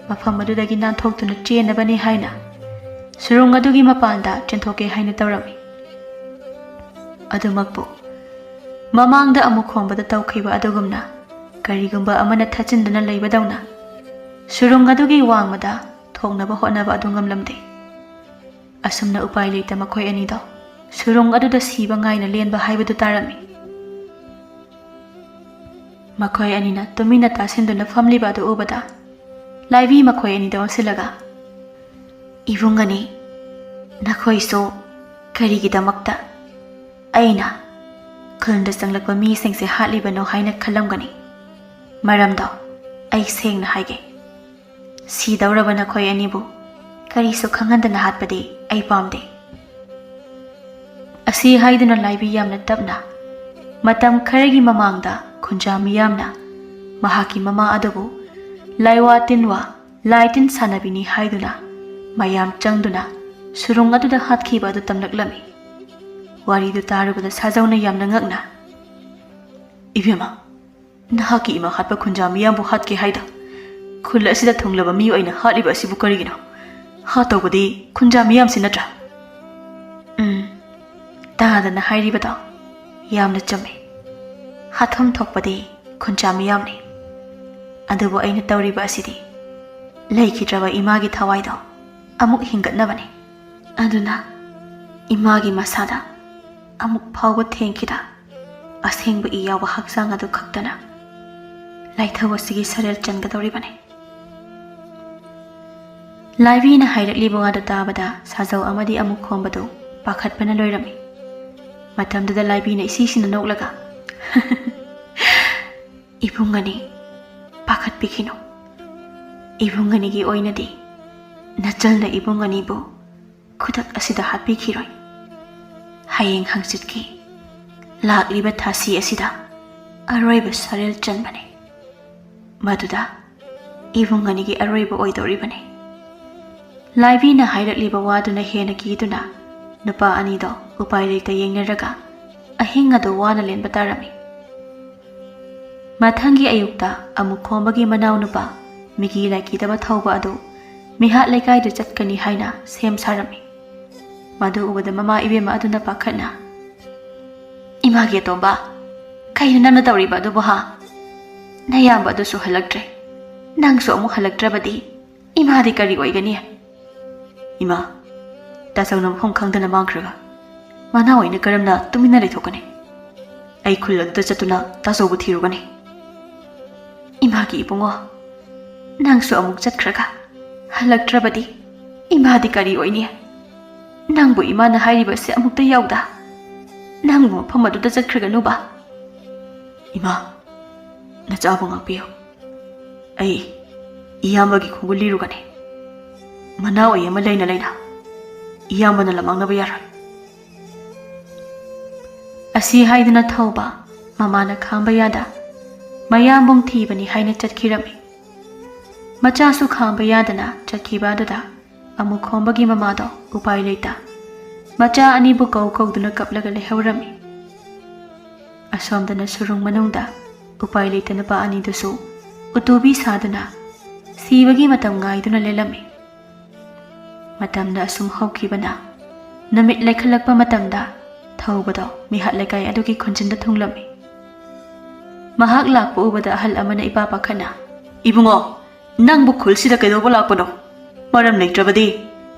ꯃꯐꯝ ꯑꯗꯨꯗꯒꯤ ꯅꯥꯟꯊꯣꯛꯇꯨꯅ ꯆꯦꯟꯅꯕꯅꯤ ꯍꯥꯏꯅ ꯁꯨꯔꯨꯡ ꯑꯗꯨꯒꯤ ꯃꯄꯥꯟꯗ ꯆꯦꯟꯊꯣꯛꯀꯦ ꯍꯥꯏꯅ ꯇꯧꯔꯝꯃꯤ꯫ ꯑꯗꯨꯃꯛꯄꯨ ꯃꯃꯥꯡꯗ ꯑꯃꯨꯈꯣꯝꯕꯗ ꯇꯧꯈꯤꯕ ꯑꯗꯨꯒꯨꯝꯅ ꯀꯔꯤꯒꯨꯝꯕ ꯑꯃꯅ ꯊꯠꯆꯤꯟꯗꯨꯅ ꯂꯩꯕꯗꯧꯅ ꯁꯨꯔꯨꯡ ꯑꯗꯨꯒꯤ ꯋꯥꯡꯃꯗ ꯊꯣꯛꯅꯕ ꯍꯣꯠꯅꯕ ꯑꯗꯨ ꯉꯝꯂꯝꯗꯦ꯫ ꯑꯁꯨꯝꯅ ꯎꯄꯥꯏ ꯂꯩꯇ ꯃꯈꯣꯏ ꯑꯅꯤꯗꯣ ꯁꯨꯔꯨꯡ ꯑꯗꯨꯗ ꯁꯤꯕ ꯉꯥꯏꯅ ꯂꯦꯟꯕ ꯍꯥꯏꯕꯗꯨ ꯇꯥꯔꯝꯃꯤ꯫ ꯃꯈꯣꯏ ꯑꯅꯤꯅ ꯇꯨꯃꯤꯟꯅ ꯇꯥꯁꯤꯟꯗꯨꯅ ꯐꯝꯂꯤꯕ ꯑꯗꯨ ꯎꯕꯗ ꯂꯥꯏꯕꯤ ꯃꯈꯣꯏ ꯑꯅꯤꯗ ꯑꯣꯟꯁꯤꯜꯂꯒ, "ꯏꯕꯨꯡ ꯑꯅꯤ, ꯅꯈꯣꯏꯁꯨ ꯀꯔꯤꯒꯤꯗꯃꯛꯇ ꯑꯩꯅ ꯈꯨꯜꯗ ꯆꯪꯂꯛꯄ ꯃꯤꯁꯤꯡꯁꯦ ꯍꯥꯠꯂꯤꯕꯅꯣ ꯍꯥꯏꯅ ꯈꯜꯂꯝꯒꯅꯤ꯫ ꯃꯔꯝꯗꯣ ꯑꯩ ꯁꯦꯡꯅ ꯍꯥꯏꯒꯦ꯫ ꯁꯤꯗꯧꯔꯕ ꯅꯈꯣꯏ ꯑꯅꯤꯕꯨ ꯀꯔꯤꯁꯨ ꯈꯪꯍꯟꯗꯅ ꯍꯥꯠꯄꯗꯤ ꯑꯩ ꯄꯥꯝꯗꯦ"꯫ ꯑꯁꯤ ꯍꯥꯏꯗꯨꯅ ꯂꯥꯏꯕꯤ ꯌꯥꯝꯅ ꯇꯞꯅ, ꯃꯇꯝ ꯈꯔꯒꯤ ꯃꯃꯥꯡꯗ ꯈꯨꯟꯖꯥ ꯃꯤꯌꯥꯝꯅ ꯃꯍꯥꯛꯀꯤ ꯃꯃꯥ ꯑꯗꯨꯕꯨ ꯂꯥꯏꯋꯥ ꯇꯤꯟꯋꯥ, ꯂꯥꯏ ꯇꯤꯟ ꯁꯥꯟꯅꯕꯤꯅꯤ ꯍꯥꯏꯗꯨꯅ ꯃꯌꯥꯝ ꯆꯪꯗꯨꯅ ꯁꯨꯔꯨꯡ ꯑꯗꯨꯗ ꯍꯥꯠꯈꯤꯕ ꯑꯗꯨ ꯇꯝꯂꯛꯂꯝꯃꯤ꯫ ꯋꯥꯔꯤꯗꯨ ꯇꯥꯔꯨꯕꯗ ꯁꯥꯖꯧꯅ ꯌꯥꯝꯅ ꯉꯛꯅ, "ꯏꯕꯦꯝꯃ, ꯅꯍꯥꯛꯀꯤ ꯏꯃꯥ ꯍꯥꯠꯄ ꯈꯨꯟꯖꯥ ꯃꯤꯌꯥꯝꯕꯨ ꯍꯥꯠꯀꯦ ꯍꯥꯏꯗ ꯈꯨꯜ ꯑꯁꯤꯗ ꯊꯨꯡꯂꯕ ꯃꯤꯑꯣꯏꯅ ꯍꯥꯠꯂꯤꯕ ꯑꯁꯤꯕꯨ ꯀꯔꯤꯒꯤꯅꯣ? ꯍꯥꯠꯇꯧꯕꯗꯤ ꯈꯨꯟꯖꯥ ꯃꯤꯌꯥꯝꯁꯤ ꯅꯠꯇ꯭ꯔꯥ?" ꯎꯝ, ꯇꯥꯗꯅ ꯍꯥꯏꯔꯤꯕꯗꯣ ꯌꯥꯝꯅ ꯆꯨꯝꯃꯦ꯫ ꯍꯥꯠꯐꯝ ꯊꯣꯛꯄꯗꯤ ꯈꯨꯟꯖꯥ ꯃꯤꯌꯥꯝꯅꯤ꯫ ꯑꯗꯨꯕꯨ ꯑꯩꯅ ꯇꯧꯔꯤꯕ ꯑꯁꯤꯗꯤ ꯂꯩꯈꯤꯗ꯭ꯔꯕ ꯏꯃꯥꯒꯤ ꯊꯋꯥꯏꯗꯣ ꯑꯃꯨꯛ ꯍꯤꯡꯒꯠꯅꯕꯅꯤ꯫ ꯑꯗꯨꯅ ꯏꯃꯥꯒꯤ ꯃꯁꯥꯗ ꯑꯃꯨꯛ ꯐꯥꯎꯕ ꯊꯦꯡꯈꯤꯗ ꯑꯁꯦꯡꯕ ꯏ ꯌꯥꯎꯕ ꯍꯛꯆꯥꯡ ꯑꯗꯨ ꯈꯛꯇꯅ ꯂꯥꯏꯊꯧ ꯑꯁꯤꯒꯤ ꯁꯔꯦꯜ ꯆꯟꯒꯗꯧꯔꯤꯕꯅꯤ꯫ ꯂꯥꯏꯕꯤꯅ ꯍꯥꯏꯔꯛꯂꯤꯕ ꯋꯥꯗꯨ ꯇꯥꯕꯗ ꯁꯥꯖꯧ ꯑꯃꯗꯤ ꯑꯃꯨꯈꯣꯝꯕꯗꯨ ꯄꯥꯈꯠꯄꯅ ꯂꯣꯏꯔꯝꯃꯤ꯫ ꯃꯇꯝꯗꯨꯗ ꯂꯥꯏꯕꯤꯅ ꯏꯁꯤꯁꯤꯅ ꯅꯣꯛꯂꯒ, "ꯏꯕꯨꯡ ꯑꯅꯤ, ꯄꯥꯈꯠꯄꯤꯈꯤꯅꯨ꯫ ꯏꯕꯨꯡ ꯑꯅꯤꯒꯤ ꯑꯣꯏꯅꯗꯤ ꯅꯆꯜꯅ ꯏꯕꯨꯡ ꯑꯅꯤꯕꯨ ꯈꯨꯗꯛ ꯑꯁꯤꯗ ꯍꯥꯠꯄꯤꯈꯤꯔꯣꯏ꯫ ꯍꯌꯦꯡ ꯍꯪꯆꯤꯠꯀꯤ ꯂꯥꯛꯂꯤꯕ ꯊꯥꯁꯤ ꯑꯁꯤꯗ ꯑꯔꯣꯏꯕ ꯁꯔꯦꯜ ꯆꯟꯕꯅꯤ꯫ ꯃꯗꯨꯗ ꯏꯕꯨꯡ ꯑꯅꯤꯒꯤ ꯑꯔꯣꯏꯕ ꯑꯣꯏꯗꯧꯔꯤꯕꯅꯤ꯫ ꯂꯥꯏꯕꯤꯅ ꯍꯥꯏꯔꯛꯂꯤꯕ ꯋꯥꯗꯨꯅ ꯍꯦꯟꯅ ꯀꯤꯗꯨꯅ ꯅꯨꯄꯥ ꯑꯅꯤꯗꯣ ꯎꯄꯥꯏ ꯂꯩꯇ ꯌꯦꯡꯅꯔꯒ ꯑꯍꯤꯡ ꯑꯗꯨ ꯋꯥꯅ ꯂꯦꯟꯕ ꯇꯥꯔꯝꯃꯤ꯫ ꯃꯊꯪꯒꯤ ꯑꯌꯨꯛꯇ ꯑꯃꯨꯛ ꯈꯣꯝꯕꯒꯤ ꯃꯅꯥꯎꯅꯨꯄꯥ ꯃꯤꯒꯤ ꯂꯥꯏꯀꯤꯗꯕ ꯊꯧꯕ ꯑꯗꯨ ꯃꯤꯍꯥꯠ ꯂꯩꯀꯥꯏꯗ ꯆꯠꯀꯅꯤ ꯍꯥꯏꯅ ꯁꯦꯝ ꯁꯥꯔꯝꯃꯤ꯫ ꯃꯗꯨ ꯎꯕꯗ ꯃꯃꯥ ꯏꯕꯦꯝꯃ ꯑꯗꯨꯅ ꯄꯥꯈꯠꯅ, "ꯏꯃꯥꯒꯤ ꯑꯇꯣꯝꯕ, ꯀꯩꯅꯣ ꯅꯪꯅ ꯇꯧꯔꯤꯕ ꯑꯗꯨꯕꯨ, ꯍꯥ? ꯅꯌꯥꯝꯕ ꯑꯗꯨꯁꯨ ꯍꯜꯂꯛꯇ꯭ꯔꯦ, ꯅꯪꯁꯨ ꯑꯃꯨꯛ ꯍꯜꯂꯛꯇ꯭ꯔꯕꯗꯤ ꯏꯃꯥꯗꯤ ꯀꯔꯤ ꯑꯣꯏꯒꯅꯤ?" "ꯏꯃꯥ, ꯇꯥꯆꯧꯅ ꯃꯐꯝ ꯈꯪꯗꯅ ꯃꯥꯡꯈ꯭ꯔꯒ ꯃꯅꯥꯎ ꯑꯩꯅ ꯀꯔꯝꯅ ꯇꯨꯃꯤꯟꯅ ꯂꯩꯊꯣꯛꯀꯅꯤ? ꯑꯩ ꯈꯨꯜ ꯑꯗꯨꯗ ꯆꯠꯇꯨꯅ ꯇꯥꯆꯧꯕꯨ ꯊꯤꯔꯨꯒꯅꯤ꯫" "ꯏꯃꯥꯒꯤ ꯏꯕꯨꯡꯉꯣ, ꯅꯪꯁꯨ ꯑꯃꯨꯛ ꯆꯠꯈ꯭ꯔꯒ ꯍꯜꯂꯛꯇ꯭ꯔꯕꯗꯤ ꯏꯃꯥꯗꯤ ꯀꯔꯤ ꯑꯣꯏꯅꯤ? ꯅꯪꯕꯨ ꯏꯃꯥꯅ ꯍꯥꯏꯔꯤꯕꯁꯦ ꯑꯃꯨꯛꯇ ꯌꯥꯎꯗ꯫ ꯅꯪꯕꯨ ꯃꯐꯝ ꯑꯗꯨꯗ ꯆꯠꯈ꯭ꯔꯒꯅꯨꯕ꯫" "ꯏꯃꯥ, ꯅꯆꯥꯕꯨ ꯉꯥꯛꯄꯤꯌꯨ꯫ ꯑꯩ ꯏꯌꯥꯝꯕꯒꯤ ꯈꯣꯡꯒꯨꯜ ꯂꯤꯔꯨꯒꯅꯤ꯫ ꯃꯅꯥꯎ ꯑꯩ ꯑꯃ ꯂꯩꯅ ꯂꯩꯅ ꯏꯌꯥꯝꯕꯅ ꯂꯃꯥꯡꯅꯕ ꯌꯥꯔꯣꯏ꯫" ꯑꯁꯤ ꯍꯥꯏꯗꯨꯅ ꯊꯧꯕ ꯃꯃꯥꯅ ꯈꯥꯝꯕ ꯌꯥꯗ ꯃꯌꯥꯝꯕꯨꯡ ꯊꯤꯕꯅꯤ ꯍꯥꯏꯅ ꯆꯠꯈꯤꯔꯝꯃꯤ꯫ ꯃꯆꯥꯁꯨ ꯈꯥꯝꯕ ꯌꯥꯗꯅ ꯆꯠꯈꯤꯕ ꯑꯗꯨꯗ ꯑꯃꯨꯛ ꯈꯣꯝꯕꯒꯤ ꯃꯃꯥꯗꯣ ꯎꯄꯥꯏ ꯂꯩꯇ ꯃꯆꯥ ꯑꯅꯤꯕꯨ ꯀꯧ ꯀꯧꯗꯨꯅ ꯀꯞꯂꯒ ꯂꯩꯍꯧꯔꯝꯃꯤ꯫ ꯑꯁꯣꯝꯗꯅ ꯁꯨꯔꯨꯡ ꯃꯅꯨꯡꯗ ꯎꯄꯥꯏ ꯂꯩꯇ ꯅꯨꯄꯥ ꯑꯅꯤꯗꯨꯁꯨ ꯎꯇꯨꯕꯤ ꯁꯥꯗꯨꯅ ꯁꯤꯕꯒꯤ ꯃꯇꯝ ꯉꯥꯏꯗꯨꯅ ꯂꯦꯜꯂꯝꯃꯤ꯫ ꯃꯇꯝꯅ ꯑꯁꯨꯝ ꯍꯧꯈꯤꯕꯅ ꯅꯨꯃꯤꯠ ꯂꯩꯈꯠꯂꯛꯄ ꯃꯇꯝꯗ ꯊꯧꯕꯗꯣ ꯃꯤꯍꯥꯠ ꯂꯩꯀꯥꯏ ꯑꯗꯨꯒꯤ ꯈꯨꯟꯖꯤꯟꯗ ꯊꯨꯡꯂꯝꯃꯤ꯫ ꯃꯍꯥꯛ ꯂꯥꯛꯄ ꯎꯕꯗ ꯑꯍꯜ ꯑꯃꯅ ꯏꯄꯥ ꯄꯥꯈꯠꯅ, "ꯏꯕꯨꯡꯉꯣ, ꯅꯪꯕꯨ ꯈꯨꯜꯁꯤꯗ ꯀꯩꯗꯧꯕ ꯂꯥꯛꯄꯅꯣ? ꯃꯔꯝ ꯂꯩꯇ꯭ꯔꯕꯗꯤ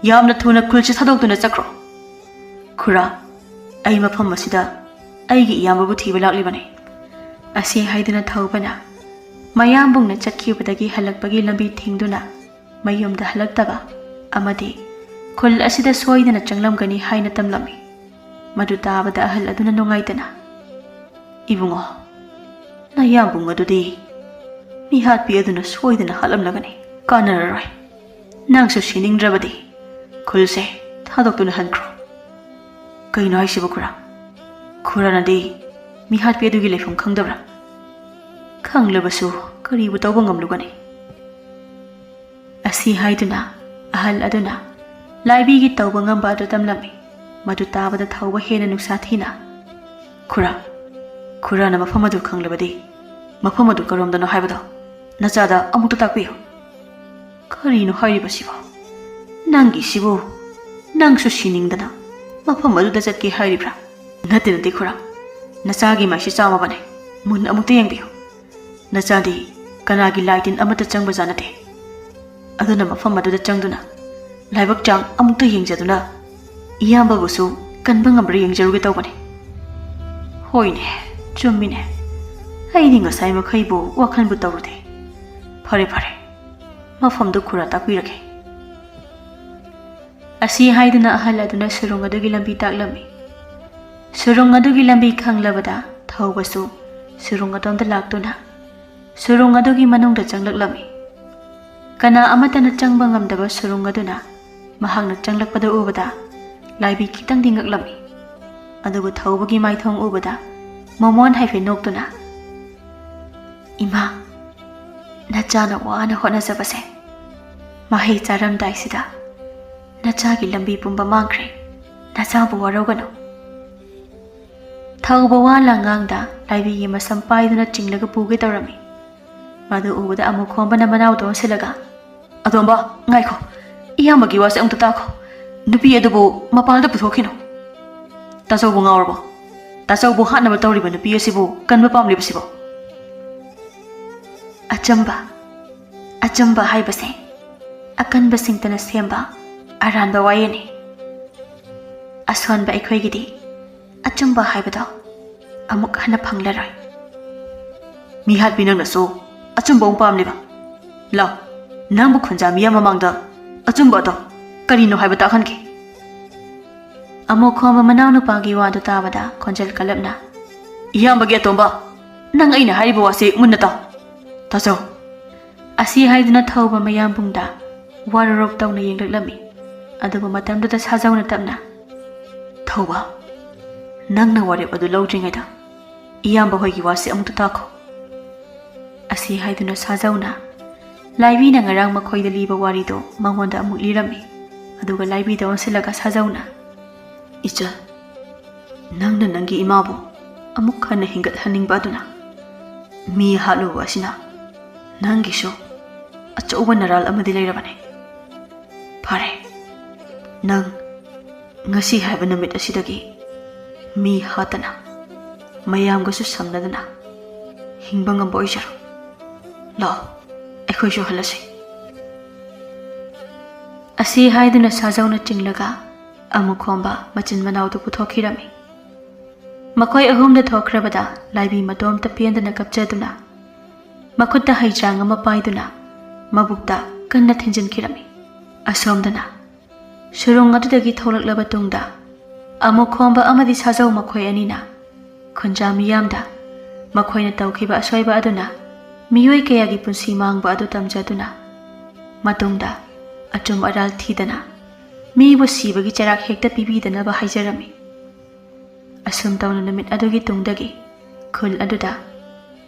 ꯌꯥꯝꯅ ꯊꯨꯅ ꯈꯨꯜꯁꯤ ꯊꯥꯗꯣꯛꯇꯨꯅ ꯆꯠꯈ꯭ꯔꯣ꯫" "ꯈꯨꯔꯥ, ꯑꯩ ꯃꯐꯝ ꯑꯁꯤꯗ ꯑꯩꯒꯤ ꯏꯌꯥꯝꯕꯕꯨ ꯊꯤꯕ ꯂꯥꯛꯂꯤꯕꯅꯤ꯫" ꯑꯁꯤ ꯍꯥꯏꯗꯨꯅ ꯊꯧꯕꯅ ꯃꯌꯥꯝꯕꯨꯡꯅ ꯆꯠꯈꯤꯕꯗꯒꯤ ꯍꯜꯂꯛꯄꯒꯤ ꯂꯝꯕꯤ ꯊꯤꯡꯗꯨꯅ ꯃꯌꯨꯝꯗ ꯍꯜꯂꯛꯇꯕ ꯑꯃꯗꯤ ꯈꯨꯜ ꯑꯁꯤꯗ ꯁꯣꯏꯗꯅ ꯆꯪꯂꯝꯒꯅꯤ ꯍꯥꯏꯅ ꯇꯝꯂꯝꯃꯤ꯫ ꯃꯗꯨ ꯇꯥꯕꯗ ꯑꯍꯜ ꯑꯗꯨꯅ ꯅꯨꯡꯉꯥꯏꯇꯅ, "ꯏꯕꯨꯡꯉꯣ, ꯅꯌꯥꯝꯕꯨꯡ ꯑꯗꯨꯗꯤ ꯃꯤꯍꯥꯠꯄꯤ ꯑꯗꯨꯅ ꯁꯣꯏꯗꯅ ꯍꯥꯠꯂꯝꯂꯒꯅꯤ꯫ ꯀꯥꯟꯅꯔꯔꯣꯏ꯫ ꯅꯪꯁꯨ ꯁꯤꯅꯤꯡꯗ꯭ꯔꯕꯗꯤ ꯈꯨꯜꯁꯦ ꯊꯥꯗꯣꯛꯇꯨꯅ ꯍꯟꯈ꯭ꯔꯣ꯫" "ꯀꯩꯅꯣ ꯍꯥꯏꯁꯤꯕꯨ ꯈꯨꯔꯥ? ꯈꯨꯔꯥꯅꯗꯤ ꯃꯤꯍꯥꯠꯄꯤ ꯑꯗꯨꯒꯤ ꯂꯩꯐꯝ ꯈꯪꯗꯕ꯭ꯔꯥ? ꯈꯪꯂꯕꯁꯨ ꯀꯔꯤꯕꯨ ꯇꯧꯕ ꯉꯝꯂꯨꯒꯅꯤ?" ꯑꯁꯤ ꯍꯥꯏꯗꯨꯅ ꯑꯍꯜ ꯑꯗꯨꯅ ꯂꯥꯏꯕꯤꯒꯤ ꯇꯧꯕ ꯉꯝꯕ ꯑꯗꯨ ꯇꯝꯂꯝꯃꯤ꯫ ꯃꯗꯨ ꯇꯥꯕꯗ ꯊꯧꯕ ꯍꯦꯟꯅ ꯅꯨꯡꯁꯥ ꯊꯤꯅ, "ꯈꯨꯔꯥ, ꯈꯨꯔꯥꯅ ꯃꯐꯝ ꯑꯗꯨ ꯈꯪꯂꯕꯗꯤ ꯃꯐꯝ ꯑꯗꯨ ꯀꯔꯣꯝꯗꯅꯣ ꯍꯥꯏꯕꯗꯣ ꯅꯆꯥꯗ ꯑꯃꯨꯛꯇ ꯇꯥꯛꯄꯤꯌꯨ꯫ ꯀꯔꯤꯅꯣ ꯍꯥꯏꯔꯤꯕꯁꯤꯕꯣ? ꯅꯪꯒꯤꯁꯤꯕꯨ, ꯅꯪꯁꯨ ꯁꯤꯅꯤꯡꯗꯅ ꯃꯐꯝ ꯑꯗꯨꯗ ꯆꯠꯀꯦ ꯍꯥꯏꯔꯤꯕ꯭ꯔꯥ? ꯅꯠꯇꯦ, ꯅꯠꯇꯦ ꯈꯨꯔꯥ, ꯅꯆꯥꯒꯤ ꯃꯥꯏꯁꯤ ꯆꯥꯝꯃꯕꯅꯦ꯫ ꯃꯨꯟꯅ ꯑꯃꯨꯛꯇ ꯌꯦꯡꯕꯤꯌꯨ꯫ ꯅꯆꯥꯗꯤ ꯀꯅꯥꯒꯤ ꯂꯥꯏ ꯇꯤꯟ ꯑꯃꯠꯇ ꯆꯪꯕꯖꯥꯠ ꯅꯠꯇꯦ꯫ ꯑꯗꯨꯅ ꯃꯐꯝ ꯑꯗꯨꯗ ꯆꯪꯗꯨꯅ ꯂꯥꯏꯕꯛ ꯆꯥꯡ ꯑꯃꯨꯛꯇ ꯌꯦꯡꯖꯗꯨꯅ ꯏꯌꯥꯝꯕꯕꯨꯁꯨ ꯀꯟꯕ ꯉꯝꯕ꯭ꯔꯥ ꯌꯦꯡꯖꯔꯨꯒꯦ ꯇꯧꯕꯅꯤ꯫" "ꯍꯣꯏꯅꯦ, ꯆꯨꯝꯃꯤꯅꯦ꯫ ꯑꯩꯗꯤ ꯉꯁꯥꯏ ꯃꯈꯩꯕꯨ ꯋꯥꯈꯜꯕꯨ ꯇꯧꯔꯨꯗꯦ꯫ ꯐꯔꯦ, ꯐꯔꯦ, ꯃꯐꯝꯗꯨ ꯈꯨꯔꯥ ꯇꯥꯛꯄꯤꯔꯒꯦ꯫" ꯑꯁꯤ ꯍꯥꯏꯗꯨꯅ ꯑꯍꯜ ꯑꯗꯨꯅ ꯁꯨꯔꯨꯡ ꯑꯗꯨꯒꯤ ꯂꯝꯕꯤ ꯇꯥꯛꯂꯝꯃꯤ꯫ ꯁꯨꯔꯨꯡ ꯑꯗꯨꯒꯤ ꯂꯝꯕꯤ ꯈꯪꯂꯕꯗ ꯊꯧꯕꯁꯨ ꯁꯨꯔꯨꯡ ꯑꯗꯣꯝꯗ ꯂꯥꯛꯇꯨꯅ ꯁꯨꯔꯨꯡ ꯑꯗꯨꯒꯤ ꯃꯅꯨꯡꯗ ꯆꯪꯂꯛꯂꯝꯃꯤ꯫ ꯀꯅꯥ ꯑꯃꯠꯇꯅ ꯆꯪꯕ ꯉꯝꯗꯕ ꯁꯨꯔꯨꯡ ꯑꯗꯨꯅ ꯃꯍꯥꯛꯅ ꯆꯪꯂꯛꯄꯗ ꯎꯕꯗ ꯂꯥꯏꯕꯤ ꯈꯤꯇꯪꯗꯤ ꯉꯛꯂꯝꯃꯤ꯫ ꯑꯗꯨꯕꯨ ꯊꯧꯕꯒꯤ ꯃꯥꯏꯊꯣꯡ ꯎꯕꯗ ꯃꯣꯃꯣꯟ ꯍꯥꯏꯐꯦꯠ ꯅꯣꯛꯇꯨꯅ, "ꯏꯃꯥ, ꯅꯆꯥꯅ ꯋꯥꯅ ꯍꯣꯠꯅꯖꯕꯁꯦ ꯃꯍꯩ ꯆꯥꯔꯝꯗꯥꯏꯁꯤꯗ ꯅꯆꯥꯒꯤ ꯂꯝꯕꯤ ꯄꯨꯝꯕ ꯃꯥꯡꯈ꯭ꯔꯦ꯫ ꯅꯆꯥꯕꯨ ꯋꯥꯔꯧꯒꯅꯨ꯫" ꯊꯧꯕ ꯋꯥ ꯂꯥꯡꯉꯥꯡꯗ ꯂꯥꯏꯕꯤꯒꯤ ꯃꯁꯝ ꯄꯥꯏꯗꯨꯅ ꯆꯤꯡꯂꯒ ꯄꯨꯒꯦ ꯇꯧꯔꯝꯃꯤ꯫ ꯃꯗꯨ ꯎꯕꯗ ꯑꯃꯨꯈꯣꯝꯕꯅ ꯃꯅꯥꯎꯗ ꯑꯣꯟꯁꯤꯜꯂꯒ, "ꯑꯇꯣꯝꯕ, ꯉꯥꯏꯈꯣ꯫ ꯏꯌꯥꯝꯕꯒꯤ ꯋꯥꯁꯦ ꯑꯃꯨꯛꯇ ꯇꯥꯈꯣ꯫ ꯅꯨꯄꯤ ꯑꯗꯨꯕꯨ ꯃꯄꯥꯟꯗ ꯄꯨꯊꯣꯛꯈꯤꯅꯨ꯫" "ꯇꯥꯆꯧꯕꯨ ꯉꯥꯎꯔꯕꯣ? ꯇꯥꯆꯧꯕꯨ ꯍꯥꯠꯅꯕ ꯇꯧꯔꯤꯕ ꯅꯨꯄꯤ ꯑꯁꯤꯕꯨ ꯀꯟꯕ ꯄꯥꯝꯂꯤꯕꯁꯤꯕꯣ?" ꯑꯆꯝꯕ, ꯑꯆꯝꯕ ꯍꯥꯏꯕꯁꯦ ꯑꯀꯟꯕꯁꯤꯡꯇꯅ ꯁꯦꯝꯕ ꯑꯔꯥꯟꯕ ꯋꯥꯌꯦꯜꯅꯤ꯫ ꯑꯁꯣꯟꯕ ꯑꯩꯈꯣꯏꯒꯤꯗꯤ ꯑꯆꯨꯝꯕ ꯍꯥꯏꯕꯗꯣ ꯑꯃꯨꯛ ꯍꯟꯅ ꯐꯪꯂꯔꯣꯏ꯫ "ꯃꯤꯍꯥꯠꯄꯤ, ꯅꯪꯅꯁꯨ ꯑꯆꯨꯝꯕ ꯑꯃꯨꯛ ꯄꯥꯝꯂꯤꯕ? ꯂꯥꯎ, ꯅꯪꯕꯨ ꯈꯨꯟꯖꯥ ꯃꯤꯌꯥꯝ ꯃꯃꯥꯡꯗ ꯑꯆꯨꯝꯕ ꯑꯗꯣ ꯀꯔꯤꯅꯣ ꯍꯥꯏꯕ ꯇꯥꯛꯍꯟꯒꯦ꯫" ꯑꯃꯨꯈꯣꯝꯕ ꯃꯅꯥꯎꯅꯨꯄꯥꯒꯤ ꯋꯥꯗꯨ ꯇꯥꯕꯗ ꯈꯣꯟꯖꯦꯜ ꯀꯜꯂꯞꯅ, "ꯏꯌꯥꯝꯕꯒꯤ ꯑꯇꯣꯝꯕ, ꯅꯪ ꯑꯩꯅ ꯍꯥꯏꯔꯤꯕ ꯋꯥꯁꯤ ꯃꯨꯟꯅ ꯇꯥꯎ꯫ ꯇꯥꯆꯧ꯫" ꯑꯁꯤ ꯍꯥꯏꯗꯨꯅ ꯊꯧꯕ ꯃꯌꯥꯝꯕꯨꯡꯗ ꯋꯥꯔꯣꯔꯣꯞ ꯇꯧꯅ ꯌꯦꯡꯂꯛꯂꯝꯃꯤ꯫ ꯑꯗꯨꯕꯨ ꯃꯇꯝꯗꯨꯗ ꯁꯥꯖꯧꯅ ꯇꯞꯅ, ꯊꯧꯕ, ꯅꯪꯅ ꯋꯥꯔꯦꯞ ꯑꯗꯨ ꯂꯧꯗ꯭ꯔꯤꯉꯩꯗ ꯏꯌꯥꯝꯕ ꯍꯣꯏꯒꯤ ꯋꯥꯁꯤ ꯑꯃꯨꯛꯇ ꯇꯥꯈꯣ꯫ ꯑꯁꯤ ꯍꯥꯏꯗꯨꯅ ꯁꯥꯖꯧꯅ ꯂꯥꯏꯕꯤꯅ ꯉꯔꯥꯡ ꯃꯈꯣꯏꯗ ꯂꯤꯕ ꯋꯥꯔꯤꯗꯣ ꯃꯉꯣꯟꯗ ꯑꯃꯨꯛ ꯂꯤꯔꯝꯃꯤ꯫ ꯑꯗꯨꯒ ꯂꯥꯏꯕꯤꯗ ꯑꯣꯟꯁꯤꯜꯂꯒ ꯁꯥꯖꯧꯅ, "ꯏꯆꯜ, ꯅꯪꯅ ꯅꯪꯒꯤ ꯏꯃꯥꯕꯨ ꯑꯃꯨꯛ ꯍꯟꯅ ꯍꯤꯡꯒꯠꯍꯟꯅꯤꯡꯕ ꯑꯗꯨꯅ ꯃꯤ ꯍꯥꯠꯂꯨꯕ ꯑꯁꯤꯅ ꯅꯪꯒꯤꯁꯨ ꯑꯆꯧꯕ ꯅꯔꯥꯜ ꯑꯃꯗꯤ ꯂꯩꯔꯕꯅꯤ꯫ ꯐꯔꯦ, ꯅꯪ ꯉꯁꯤ ꯍꯥꯏꯕ ꯅꯨꯃꯤꯠ ꯑꯁꯤꯗꯒꯤ ꯃꯤ ꯍꯥꯠꯇꯅ ꯃꯌꯥꯝꯒꯁꯨ ꯁꯝꯅꯗꯅ ꯍꯤꯡꯕ ꯉꯝꯕ ꯑꯣꯏꯖꯔꯣ꯫ ꯂꯥꯛꯑꯣ, ꯑꯩꯈꯣꯏꯁꯨ ꯍꯜꯂꯁꯤ꯫" ꯑꯁꯤ ꯍꯥꯏꯗꯨꯅ ꯁꯥꯖꯧꯅ ꯆꯤꯡꯂꯒ ꯑꯃꯨꯛ ꯈꯣꯝꯕ ꯃꯆꯤꯟ ꯃꯅꯥꯎꯗꯨ ꯄꯨꯊꯣꯛꯈꯤꯔꯝꯃꯤ꯫ ꯃꯈꯣꯏ ꯑꯍꯨꯝꯗ ꯊꯣꯛꯈ꯭ꯔꯕꯗ ꯂꯥꯏꯕꯤ ꯃꯇꯣꯝꯇ ꯄꯦꯟꯗꯅ ꯀꯞꯆꯗꯨꯅ ꯃꯈꯨꯠꯇ ꯍꯩꯖ꯭ꯔꯥꯡ ꯑꯃ ꯄꯥꯏꯗꯨꯅ ꯃꯕꯨꯛꯇ ꯀꯟꯅ ꯊꯤꯟꯖꯤꯟꯈꯤꯔꯝꯃꯤ꯫ ꯑꯁꯣꯝꯗꯅ ꯁꯨꯔꯨꯡ ꯑꯗꯨꯗꯒꯤ ꯊꯣꯛꯂꯛꯂꯕ ꯇꯨꯡꯗ ꯑꯃꯨꯛ ꯈꯣꯝꯕ ꯑꯃꯗꯤ ꯁꯥꯖꯧ ꯃꯈꯣꯏ ꯑꯅꯤꯅ ꯈꯨꯟꯖꯥ ꯃꯤꯌꯥꯝꯗ ꯃꯈꯣꯏꯅ ꯇꯧꯈꯤꯕ ꯑꯁꯣꯏꯕ ꯑꯗꯨꯅ ꯃꯤꯑꯣꯏ ꯀꯌꯥꯒꯤ ꯄꯨꯟꯁꯤ ꯃꯥꯡꯕ ꯑꯗꯨ ꯇꯝꯖꯗꯨꯅ ꯃꯇꯨꯡꯗ ꯑꯆꯨꯝ ꯑꯔꯥꯜ ꯊꯤꯗꯅ ꯃꯤꯕꯨ ꯁꯤꯕꯒꯤ ꯆꯩꯔꯥꯛ ꯍꯦꯛꯇ ꯄꯤꯕꯤꯗꯅꯕ ꯍꯥꯏꯖꯔꯝꯃꯤ꯫ ꯑꯁꯨꯝ ꯇꯧꯅ ꯅꯨꯃꯤꯠ ꯑꯗꯨꯒꯤ ꯇꯨꯡꯗꯒꯤ ꯈꯨꯜ ꯑꯗꯨꯗ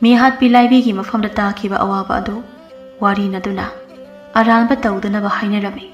ꯃꯤꯍꯥꯠꯄꯤ ꯂꯥꯏꯕꯤꯒꯤ ꯃꯐꯝꯗ ꯇꯥꯈꯤꯕ ꯑꯋꯥꯕ ꯑꯗꯨ ꯋꯥꯔꯤꯅꯗꯨꯅ ꯑꯔꯥꯟꯕ ꯇꯧꯗꯅꯕ ꯍꯥꯏꯅꯔꯝꯃꯤ꯫